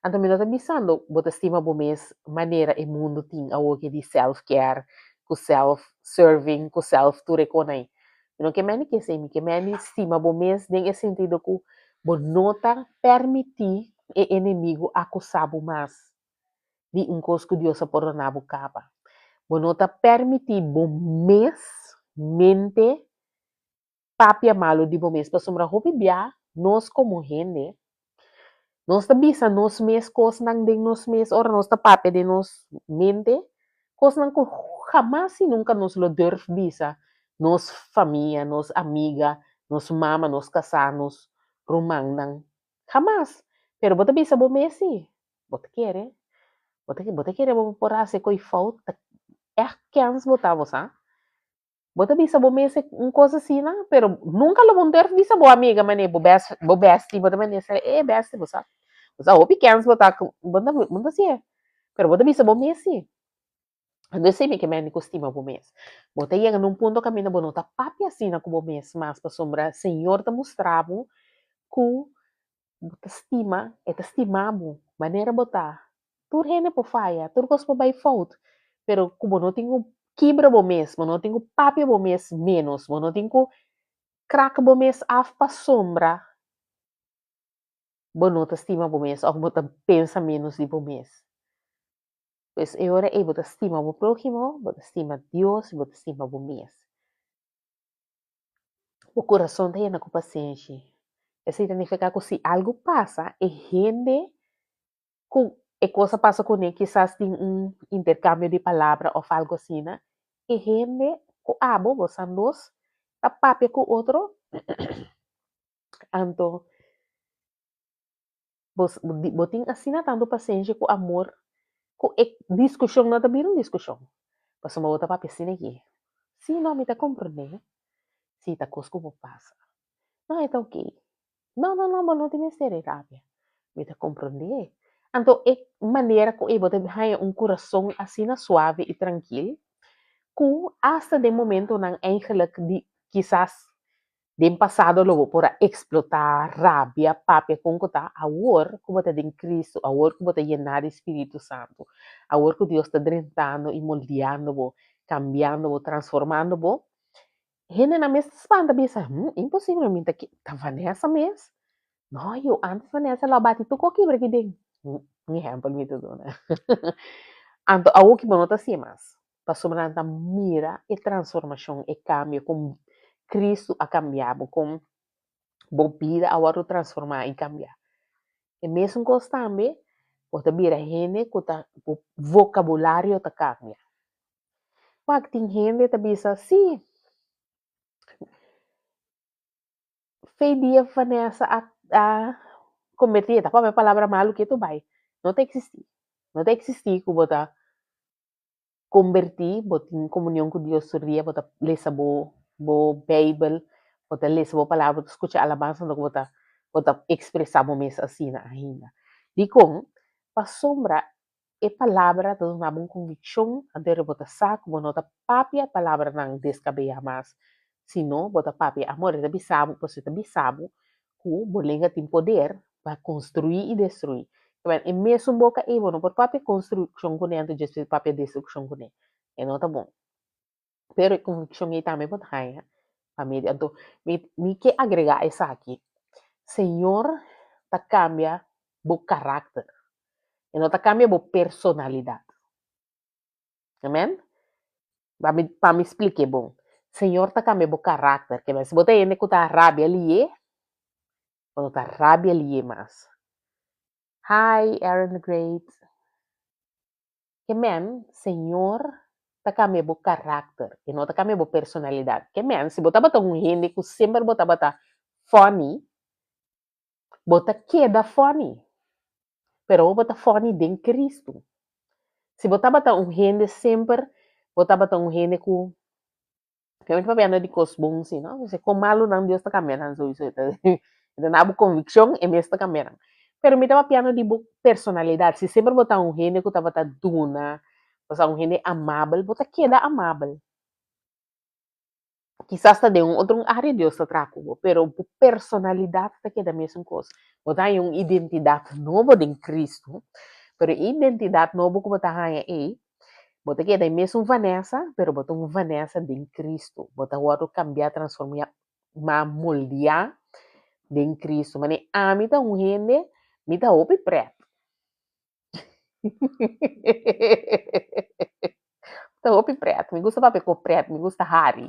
A: Anto mi no ta bisando bo ta stima bo mes manera e mundu tin awoke di self care ku self serving ku self tur e kon ei. Mi no ke meni ki esei, mi ke meni stima bo mes den e sentido ku bo no ta permití e enemigu akusá bo mas di un kos ku Dios a pordoná bo kaba. Bo no ta permití bo mes mente papia malu di bo mes pasobra hopi bia nos komo hende nos ta bisa nos mes kosnan den nos mes ora nos ta papia den nos mente kosnan ku hamas i nunka nos lo durf bisa nos famia, nos amiga, nos mama, nos kasá, nos rumannan, hamas! Pero bo ta bisa bo mes si, bo ta kere, bo ta bo ta kere bo por hasi e koi fout, ta ègt kèns bo ta bo sa. Bo ta bisa bo mes un kos asina, pero nunka lo bo durf bisa bo amiga manera bo best bo bestie, bo ta manera sa e bestie bo sa, bo sa hopi kèns bo ta bo ta bo ta hasié, pero bo ta bisa bo mes si. Anto esei mi ke mende ku stima bo mes. Bo ta yega na un punto kaminda bo no ta papia asina ku bo mes mas pasobra Señor ta mustra bo ku bo ta stima, e ta stima bo manera bo ta. Tur hende por faya, tur kos por bai fout, pero ku bo no tin ku kibra bo mes, bo no tin ku papia bo mes ménos, bo no tin ku krak bo mes af pasobra bo no ta stima bo mes òf bo ta pensa ménos di bo mes. Pues e ora ei bo ta stima bo próhimo, bo ta stima Dios i bo ta stima bo mes. Bo kurason ta yena ku pasenshi. Esei ta nifiká ku si algu pasa, e hende ku e kos a pasa kuné kisas tin un interkambio di palabra òf algu asina, e hende ku abo, bosan dos, ta papia ku otro, anto Bos bo tin asina tantu pasenshi ku amor ku e diskushon no ta bira un diskushon. Pasobra bo ta papia asina aki, Sí, no, mi ta komprendé. Sí, ta kos ku bo pasa. No, e ta oké. No, no, no, bo no tin mester di rabia. Mi ta komprendé. Anto e manera ku e bo ta haña un kurason asina suave i trankil ku asta den momentonan eigenlik di kisas Den pasado lo bo por a eksplotá, rabia, papia kon ku ta. Awor ku bo ta den Kristu, awor ku bo ta yená di Spiritu Santu, awor ku Dios ta drentando i moldeando bo, kambiando bo, transformando bo, hendenan mes ta spanta bisa, Hm, imposibel, mi ta ke, ta Vanessa mes? No yu, antes Vanessa lo a bati tur kos kibra aki den. Un ehèmpel mi ta duna. Anto awor ki bo no ta hasié mas. Pasobra nan ta mira e transformashon, e kambio, kon Kristu a kambia bo, kon bo bida a wòrdu transformá i kambiá. E mesun kos tambe, bo ta bira hende ku ta, bo vokabulario ta kambia. Wak, tin hende ta bisa, sí, fe dia Vanessa a a kombertí, e ta papia palabra malu ketu bai. No ta eksistí. No ta eksistí ku bo ta kombertí, bo tin komunion ku Dios tur dia, bo ta lesa bo bo Beibel, bo ta lesa bo palabra, bo ta skucha alabansa, anto ku bo ta bo ta ekspresá bo mes asina ainda. Dikon? Pasobra e palabra ta duna bo un konvikshon, anto ora bo ta sa ku bo no ta papia palabranan deskabeyá mas, sino bo ta papia amor. E ta bisa bo, pasobra e ta bisa bo ku bo lenga tin poder pa konstruí i destruí. Kiba e mesun boka ei bo no por papia konstrukshon kuné anto djes por papia destrukshon kuné. E no ta bon. Pero e konvikshon ei tambe bo ta haña pa medio. Anto mi mi ke agregá esaki, Señor ta kambia bo karakter, e no ta kambia bo personalidat. Amen? Pa mi pa mi splik'é bon. Señor ta kambia bo karakter. Kiba si bo ta hende ku ta rabia lié, bo no ta rabia lié mas. Hi Aaron the Great. Ke men, Señor ta kambia bo karakter, e no ta kambia bo personalidat. Ke men, si bo tabata un hende ku semper bo tabata funny, bo ta keda funny, pero bo ta funny den Kristu. Si bo tabata un hende semper bo tabata un hende ku Kende ta papiando di kos bon si, no? Pasobra kon malunan Dios ta kambia nan souiso. E ta e ta na bo konvikshon, e mes ta kambia nan. Pero mi ta papiando di bo personalidat. Si semper bo ta un hende ku tabata duna, osea un hende amabel, bo ta keda amabel. Kisas ta den un otro área Dios ta traha ku bo, pero bo personalidat ta keda mesun kos. Bo ta haña un identidat nobo den Kristu, pero e identidat nobo ku bo ta haña ei, Bo ta keda e mesun Vanessa, pero bo ta un Vanessa den Cristo. Bo ta wòrdu kambiá, transformá, moldeá den Cristo. Manera ami ta un hende, mi ta hopi prèt. Ta hopi pret, mi gusta papia ku pret, mi gusta hari.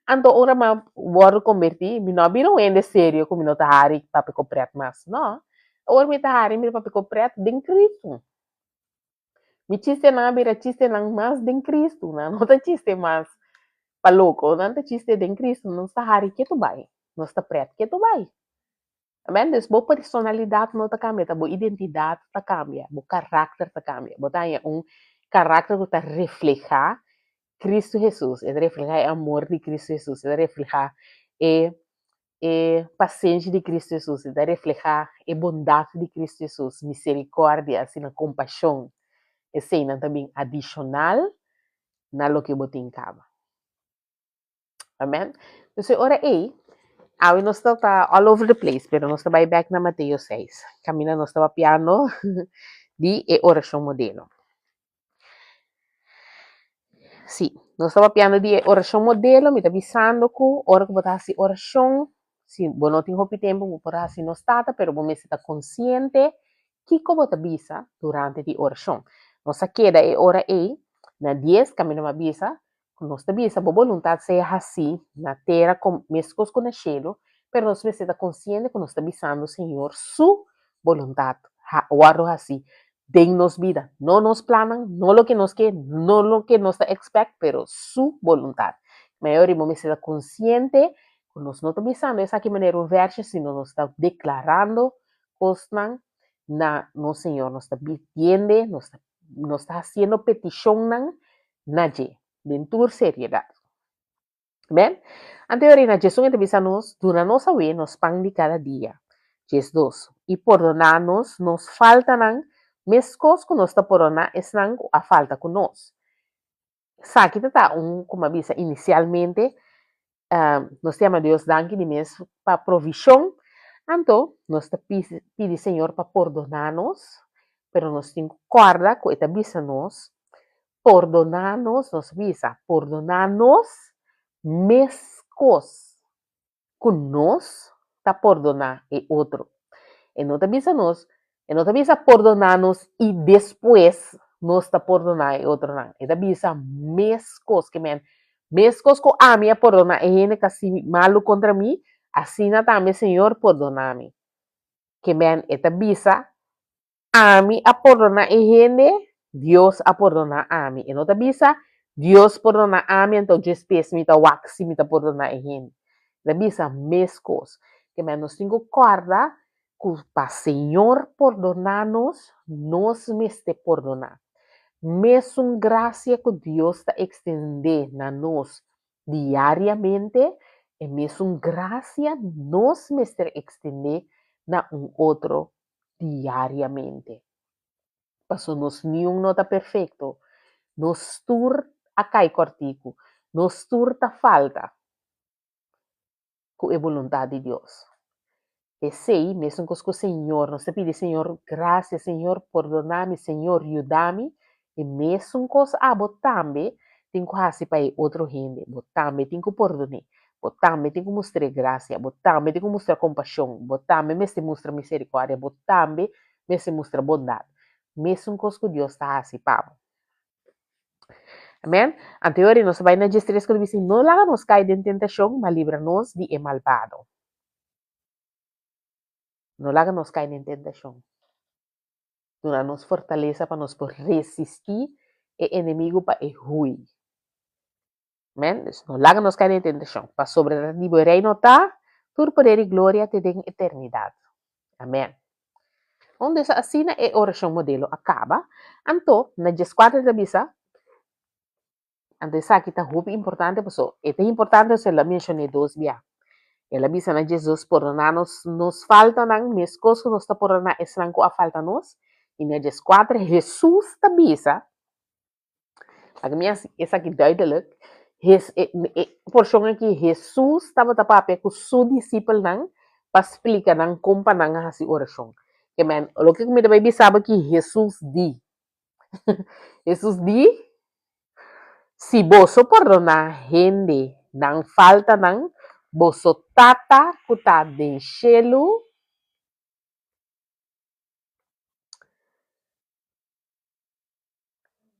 A: Anto ora mi a wòrdu kombertí, mi no a bira un hende serio ku mi no ta hari papia ku pret mas, no. Ora mi ta hari mi ta papia ku pret den Kristu. Mi chistenan a bira chistenan mas den Kristu, nan no ta chiste mas pa loko, nan ta chiste den Kristu, nos ta hari ketu bai, nos ta pret ketu bai. Amen, dus bo personalidat no ta kambia, ta bo identidat ta kambia, bo karakter ta kambia. Bo ta haña un karakter ku ta reflehá Kristu Hesus, e ta reflehá e amor di Kristu Hesus, e ta reflehá e e pasenshi di Kristu Hesus, e ta reflehá e bondat di Kristu Hesus, miserikòrdia, asina kompashon. Eseinan ta bin adishonal na loke bo tin kaba. Amen. Dus e ora ei, awe nos ta ta all over the place, pero nos ta bai bek na Mateo 6. Kaminda nos ta papiando di e orashon modelo. Sí, nos ta papiando di e orashon modelo, mi ta bisando ku ora ku bo ta hasi orashon, si bo no tin hopi tempu bo por hasi nos Tata, pero bo mester ta konsiente kiko bo ta bisa durante di orashon. Nos a keda e ora ei na dies kaminda mi a bisa Ku nos ta bisa, Bo boluntat sea hasí na tera kom meskos ku na shelu, pero nos mester ta konsiente ku nos ta bisando Señor su boluntat ha wòrdu hasí den nos bida, no nos plannan, no loke nos ke, no loke nos ta expect, pero su boluntat. Mayoria bo mester ta konsiente ku nos no ta bisando esaki manera un vèrshe, sino nos ta deklarando kosnan na nos Señor, nos ta bidiende, nos ta nos ta hasiendo petishonnan na dje, den tur seriedat. Amen? Anto e reina Djesun e ta bisa nos, Duna nos awe nos pan di kada dia. Djesdos, I pordoná nos nos faltanan, meskos ku nos ta pordoná esnan ku a falta ku nos. Esaki ta ta un, komo a bisa inisialmente, nos ta yama Dios danki di mes pa provishon, anto nos ta pidi Señor pa pordoná nos, pero nos tin ku kòrda ku e ta bisa nos, pordoná nos, nos bisa, pordoná nos meskos ku nos ta pordoná e otro. E no ta bisa nos, e no ta bisa pordoná nos i despues nos ta pordoná e otronan. E ta bisa meskos, ke men, meskos ku ami a pordoná e hende ku a hasi malu kontra mi, asina tambe Señor pordoná mi. Ke men, e ta bisa Ami a pordoná e hende, Dios a pordoná ami. E no ta bisa, Dios pordoná ami, anto djespes mi ta wak si mi ta pordoná e hende. E ta bisa meskos. Kemey nos tin ku kòrda ku pa Señor pordoná nos, nos mester pordoná. Mesun grasia ku Dios ta ekstendé na nos diariamente, e mesun grasia nos mester ekstendé na un otro diariamente. Paso nos niun no ta perfecto. Nos tur a cay cortico. Nos tur ta falta cu e boluntad di Dios. P'esey, mesun cos cu Señor, nos ta pidi Señor gracia, Señor pordona mi, Señor yuda mi, e mesun cos abo tambe tin cu haci pa e otro hende. Bo tambe tin cu pordon'é. Bo tambe tin ku mustr'é grasia, bo tambe tin ku mustra kompashon, bo tambe mester mustra miserikòrdia, bo tambe mester mustra bondat. Mesun kos ku Dios ta hasi pa bo. Amèn. Anto e ora nos ta bai na diestres ku ta bisa, No laga nos kai den tentashon, ma libra nos di e malbado. No laga nos kai den tentashon. Duna nos fortalesa pa nos por resistí e enemigu pa e hui. Amen. Dus no laga nos kai den tentashon. Pasobra ta di bo e reino ta, tur poder i gloria te den eternidat. Amen. Un dus asina e orashon modelo a kaba. Anto, na dieskuater ta bisa, anto esaki ta hopi importante paso e ta importante paso el a menshoné dos bia. El a bisa na diesdos pordoná nos nos faltanan meskos ku nos ta pordoná esnan ku a falta nos. I na dieskuater Hesus ta bisa, Laga mi hasi esaki duidelijk. Hes, e, e porshon aki Hesus tabata papia ku su disipelnan pa splika nan kon pa nan hasi orashon. Ke men, loke ku mi ta bai bisa bo aki Hesus di. Hesus di, Si boso pordoná hende nan faltanan, boso Tata ku ta den shelu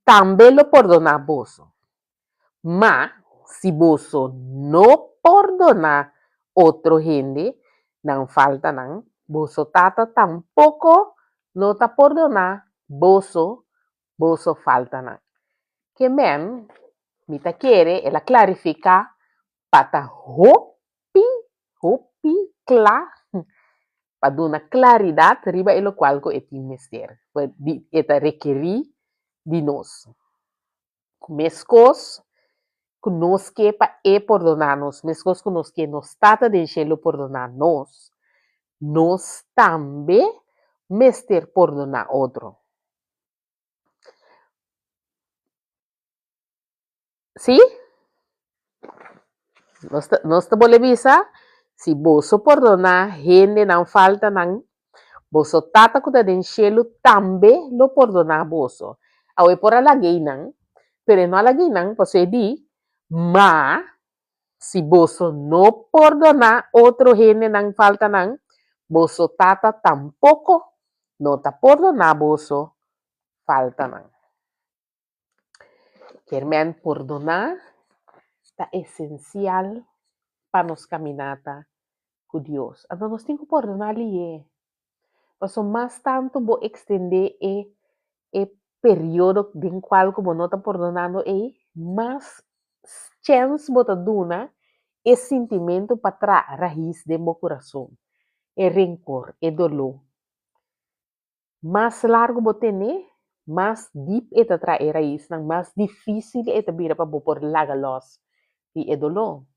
A: tambe lo pordoná boso. Ma si boso no pordoná otro hende nan faltanan, boso Tata tampoko no ta pordoná boso boso faltanan. Ke men, mi ta kere el a klarifiká pa ta hopi, hopi kla, pa duna klaridat riba e lokual ku e tin mester, e ta rekerí di nos. Ku meskos ku nos ke pa e pordoná nos, meskos ku nos ke nos Tata den shelu pordoná nos, nos tambe mester pordoná otro. Sí? Nos ta, nos ta bolbe bisa, si boso pordoná hende nan faltanan, boso Tata ku ta den shelu tambe lo pordoná boso. Awe por a laga einan, pero e no a laga einan pasobra e di, Ma, si boso no pordoná otro hende nan faltanan, boso Tata tampoko no ta pordoná boso faltanan. Kermen pordoná ta esensial pa nos kaminata ku Dios. Anto nos tin ku pordoná lié. Pasobra mas tantu bo ekstendé e e periodo den kual ku bo no ta pordonando ei, mas chèns bo ta duna e sintimentu pa traha rais den bo kurason, e renkor, e doló. Mas largu bo tene, mas dip e ta traha e raisnan, mas difísil e ta bira pa bo por laga lòs di e doló.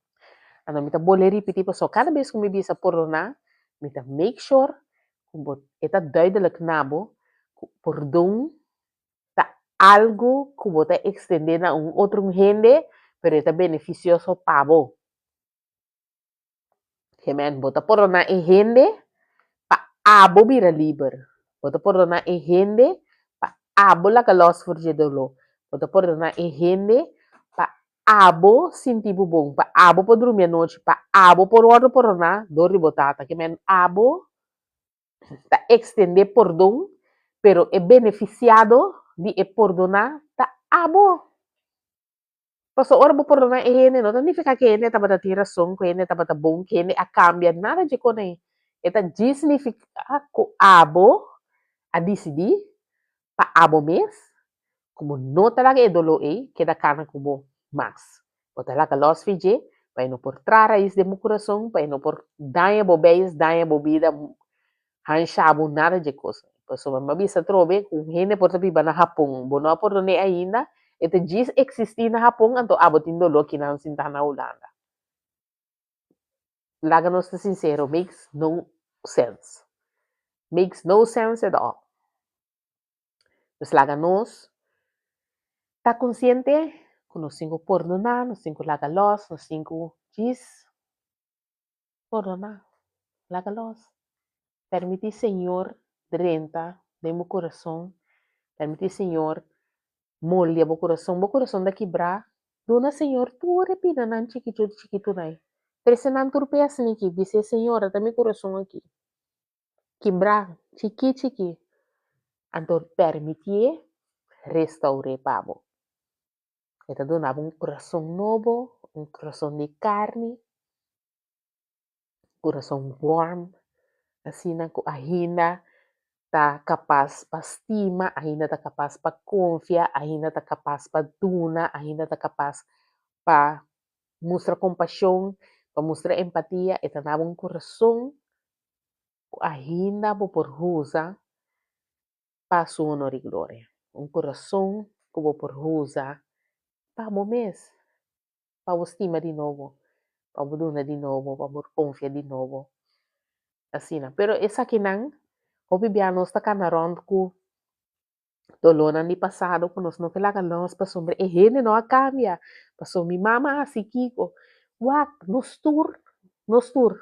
A: Anto mi ta bolbe ripití pasobra kada bes ku mi bisa pordoná, mi ta make sure ku bo e ta duidelijk na bo ku pordon ta algu ku bo ta ekstendé na un otro hende, pero e ta benefisioso pa bo. Amen. Bo ta pordoná e hende pa abo bira liber. Bo ta pordoná e hende pa abo laga lòs for dje doló. Bo ta pordoná e hende pa abo sinti bo bon, pa abo por drumi anochi, pa abo por wòrdu pordoná dor di bo tata. Ke men abo ta ekstendé pordon, pero e benefisiado di e pordoná ta abo. Pasobra ora bo pordoná e hende no ta nifiká ku e hende tabata tin rason, ku e hende tabata bon, ku e hende a kambia, nada dje kos ei. E ta djis nifiká ku abo a disidí pa abo mes ku bo no ta laga e doló ei keda kana ku bo mas. Bo ta laga lòs fi dje pa e no por traha rais den bo kurason, pa e no por daña bo beis, daña bo bida, Hansha bo nada dje kos. Pasobra mi a bisa atrobe ku un hende por ta biba na Hapon, bo no a pordon'é ainda, e ta djis eksistí na Hapon, anto abo tin doló kinan sintá na Hulanda. Laga nos ta sinsero, makes no sense. Makes no sense at all. Pues laga nos ta konsiente ku nos tin ku pordoná, nos tin ku laga lòs, nos tin ku djis Pordoná. Laga los. Permití Señor drenta den bo kurason. Permití Señor moldia bo kurason. Bo kurason ta kibrá. Duna Señor tur e pidanan chikitu chikitunan ei. Trese nan tur p'e asin'aki. Bis'é, Señor, ata mi kurason aki. Kibrá, chikí chikí. Anto permitié restaur'é pa bo. E ta duna bo un kurason nobo, un kurason di karni, kurason warm, asina ku ainda ta kapas pa stima, ainda ta kapas pa konfia, ainda ta kapas pa duna, ainda ta kapas pa mustra kompashon, pa mustra empatia. E ta duna bo un kurason ku ainda bo por usa pa su honor i gloria. Un kurason ku bo por usa pa bo mes, pa bo stima di nobo, pa bo duna di nobo, pa bo konfia di nobo. Asina. Pero esakinan, hopi bia nos ta kana rònt ku dolónan di pasado ku nos no ke laga lòs pasobra e hende no a kambia, pasobra mi mama a hasi kiko. Wak, nos tur, nos tur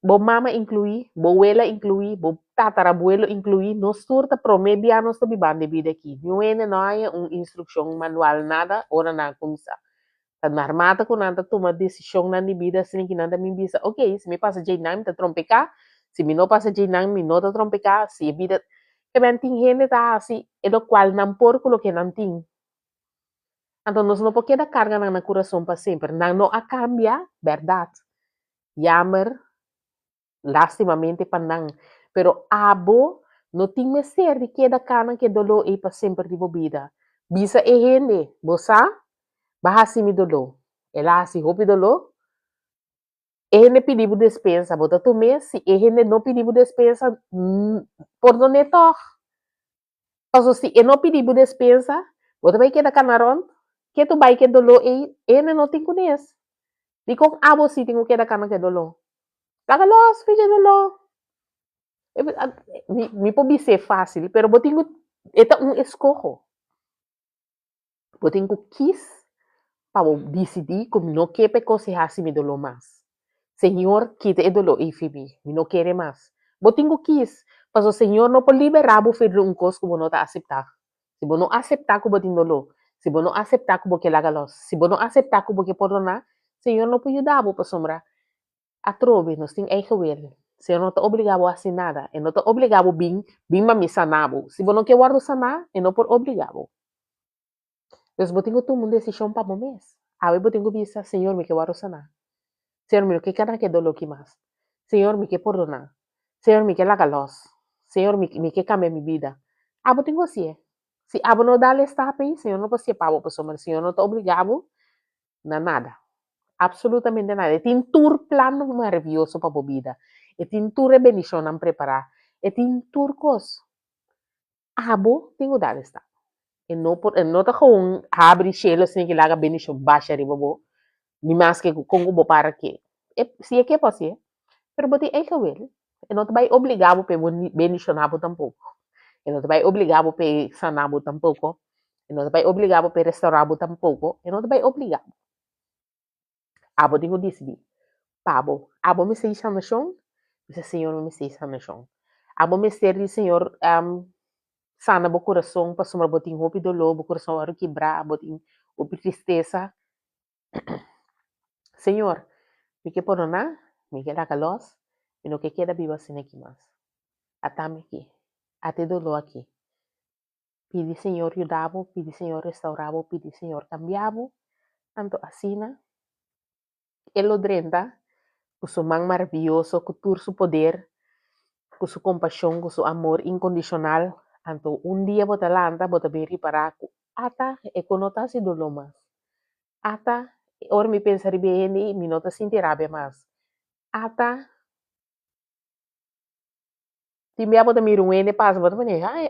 A: Bo mama inkluí, bo wela inkluí, bo tatarabuelo inkluí, nos tur ta promé bia nos ta bibando e bida akí. Niun hende no haña un instrukshon manual, nada, ora nan a kuminsá. Ta normal ta ku nan ta tuma desishonnan di bida asina ki nan ta bin bisa, ok, si mi pasa djeinan mi ta trompeká, si mi no pasa djeinan mi no ta trompeká, si e bida. Te ben tin hende ta hasi e lokual nan por ku loke nan tin. Anto nos no por keda karga nan na kurason pa semper. Nan no a kambia, bèrdat. Jammer, lástimamente pa nan. Pero abo no tin mester di keda kana ku e doló ei pa semper di bo bida. Bisa e hende, Bo sa, bo a hasi mi doló. El a hasi hopi doló. E hende pidi bo despensa, bo ta tum'é. Si e hende no pidi bo despensa, pordon'é tòg. Paso si e no pidi bo despensa, bo ta bai keda kana rònt. Ke tu bai ku e doló ei, e hende no tin kunes. Dikon abo si tin ku keda kana ku e doló? Laga lòs for dje doló. Mi por bis'é fásil, pero bo tin ku, e ta un eskoho. Bo tin ku kis pa bo disidí ku mi no ke pa e kos ei hasi mi doló mas. Señor, kita e doló ei fi mi. Mi no kere mas. Bo tin ku kis, pasobra Señor no por liberá bo for di un kos ku bo no ta aseptá. Si bo no aseptá ku bo tin doló, si bo no aseptá ku bo ke laga lòs, si bo no aseptá ku bo ke pordoná, Señor no por yuda bo pasobra Atrobe, nos tin eigen wil. Señor no ta obligá bo hasi nada. E no ta obligá bo bin, bin pa mi saná bo. Si bo no ke wòrdu saná, e no por obligá bo. Dus bo tin ku tuma un desishon pa bo mes. Awe bo tin ku bisa, Señor, mi ke wòrdu saná. Señor, mi no ke kana ku e doló aki mas. Señor, mi ke pordoná. Señor, mi ke laga lòs. Señor, mi mi ke kambia mi bida. Abo tin ku hasié. Si abo no dal e stap ei, Señor no por hasié pa bo pasobra Señor no ta obligá bo na nada. Absolutamente nada. E tin tur plan maravioso pa bo bida. E tin tur e bendishonnan prepará. E tin tur kos. Abo tin ku dal e stap. E no por, e no ta gewoon habri shelu asina ki laga bendishon basha riba bo, ni maske ku kon ku bo para ke. E, si e ke por hasié, pero bo tin eigen wil. E no ta bai obligá bo pa e bendishoná bo tampoko. E no ta bai obligá bo pa e saná bo tampoko. E no ta bai obligá bo pa e restaurá bo tampoko. E no ta bai obligá bo. Abo tin ku disidí pa bo. Abo mester di sanashon? Bisa Señor mi mester di sanashon. Abo mester di Señor sana bo kurason pasobra bo tin hopi doló, bo kurason a wòrdu kibrá, bo tin hopi tristesa. Señor, mi ke pordoná, mi ke laga lòs, mi no ke keda biba asina aki mas. Ata mi aki, ata e doló aki. Pidi Señor yuda bo, pidi Señor restaurá bo, pidi Señor kambia bo. Anto asina E lo drenta ku su man maravioso, ku tur su poder, ku su kompashon, ku su amor inkondishonal. Anto un dia bo ta lanta, bo ta bin ripará ku ata e ku no ta hasi doló mas. Ata ora mi pensa riba e hende ei, mi no ta sinti rabia mas. Ata Tin bia bo ta mira un hende pasa, bo ta pone, ai,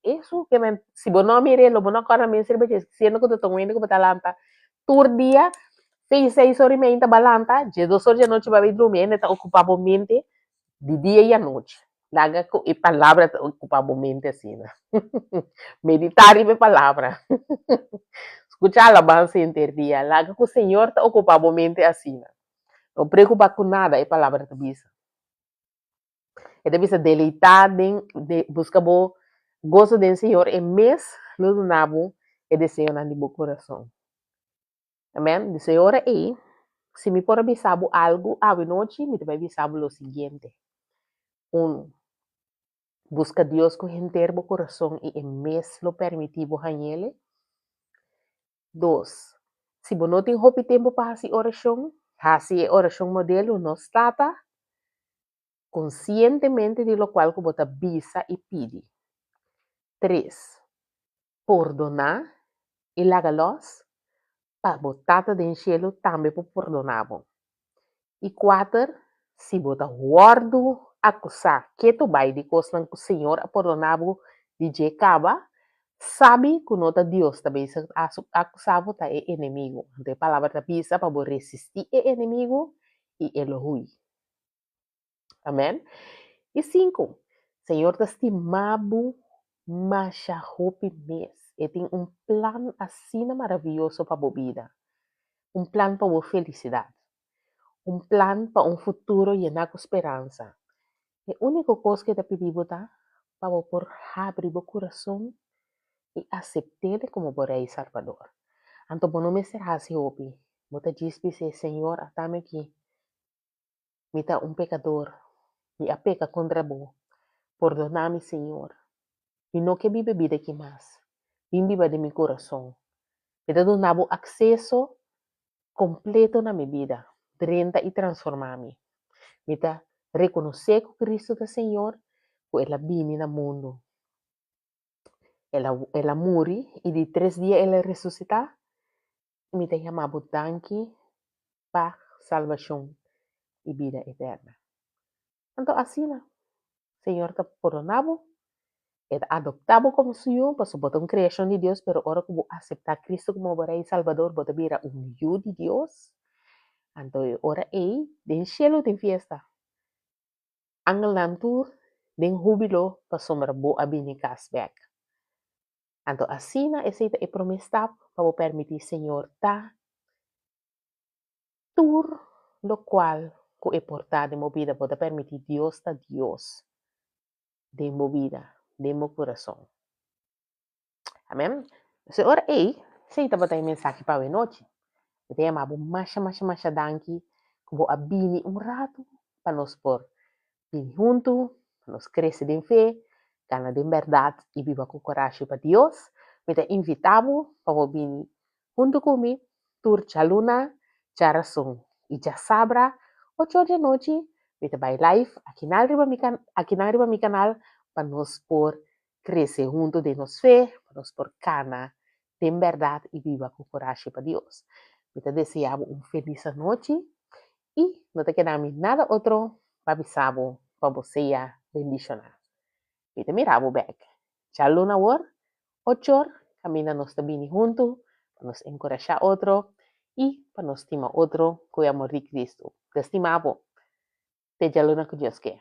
A: esu ke men, si bo no mir'é lo bo no kòrda mes riba dje, siendo ku ta ta un hende ku bo ta lanta tur dia, seis, seis ora i mei ta balanta, diesdos ora di anochi bo a bai drumi, e hende ta okupá bo mente di dia i anochi. Laga ku e palabra ta okupá bo mente asina. Meditá riba e palabra. Skucha alabansa henter dia. Laga ku Señor ta okupá bo mente asina. No preokupá ku nada, e palabra ta bisa. E ta bisa deleitá den, de, buska bo goso den Señor, e mes lo duna bo e deseonan di bo kurason. Amen. Di e ora ei, si mi por a bisa bo algu awe nochi, mi ta bai bisa bo lo siguiente. Unu, buska Dios ku henter bo kurason i e mes lo permití bo hañ'El. Dos, si bo no tin hopi tempu pa hasi orashon, hasi e orashon modelo Nos Tata konsientemente di lokual ku bo ta bisa i pidi. Tres, pordoná i laga lòs pa bo Tata den shelu tambe por pordoná bo. I kuater, si bo ta wòrdu akusá ketu bai di kosnan ku Señor a pordoná bo di dje kaba, sabi ku no ta Dios ta bezig akusá bo, ta e enemigu. Anto e palabra ta bisa pa bo resistí e enemigu i e lo hui. Amèn. I sinku, Señor ta stima bo masha hopi mes. E tin un plan asina maravioso pa bo bida, un plan pa bo felisidat, un plan pa un futuro yená ku speransa. E úniko kos ku e ta pidi bo ta pa bo por habri bo kurason i asept'El komo bo Rei i Salbador. Anto bo no mester hasi hopi, bo ta djis bis'é, Señor, atami aki. Mi ta un pekador. Mi a peka kontra bo. Pordoná mi, Señor. Mi no ke biba e bida aki mas. Bin biba den mi kurason. Mi ta duna bo akseso kompleto na mi bida, drenta i transformá mi. Mi ta rekonosé ku Kristu ta Señor, ku El a bini na mundu. El a El a muri i di tres dia El a resusitá. Mi ta yama bo danki pa salbashon i bida eterna. Anto asina, Señor ta pordoná bo, E ta adoptá bo komo su yu, pasobra bo ta un kreashon di Dios, pero ora ku bo aseptá Kristu komo bo Rei i Salbador, bo ta bira un yu di Dios. Anto e ora ei, den shelu tin fiesta. Angelnan tur den húbilo pasobra bo a bini kas bèk. Anto asina esei ta e promé stap pa bo permití Señor ta tur lokual ku e por ta den bo bida. Bo ta permití Dios ta Dios den bo bida, den bo kurason. Amèn. So e ora ei, esei tabata e mensahe pa awenochi. Mi ta yama bo masha masha masha danki ku bo a bini un ratu pa nos por Bini huntu, pa nos krese den fe, gana den bèrdat i biba ku kurashi pa Dios. Mi ta invitá bo pa bo bini huntu ku mi tur djaluna, djarason i djasabra ocho or djanochi. Mi ta bai live akinan riba mi akinan riba mi kanal pa nos por krese huntu den nos fe, pa nos por kana den bèrdat i biba ku kurashi pa Dios. Mi ta deseá bo un felis anochi i no ta keda mi nada otro pa bisa bo pa bo sea bendishoná. Mi ta mira bo bèk djaluna awor, ochor, kaminda nos ta bini huntu pa nos enkurashá otro i pa nos stima otro ku e amor di Kristu. Ta stima bo. Te djaluna ku Dios ke.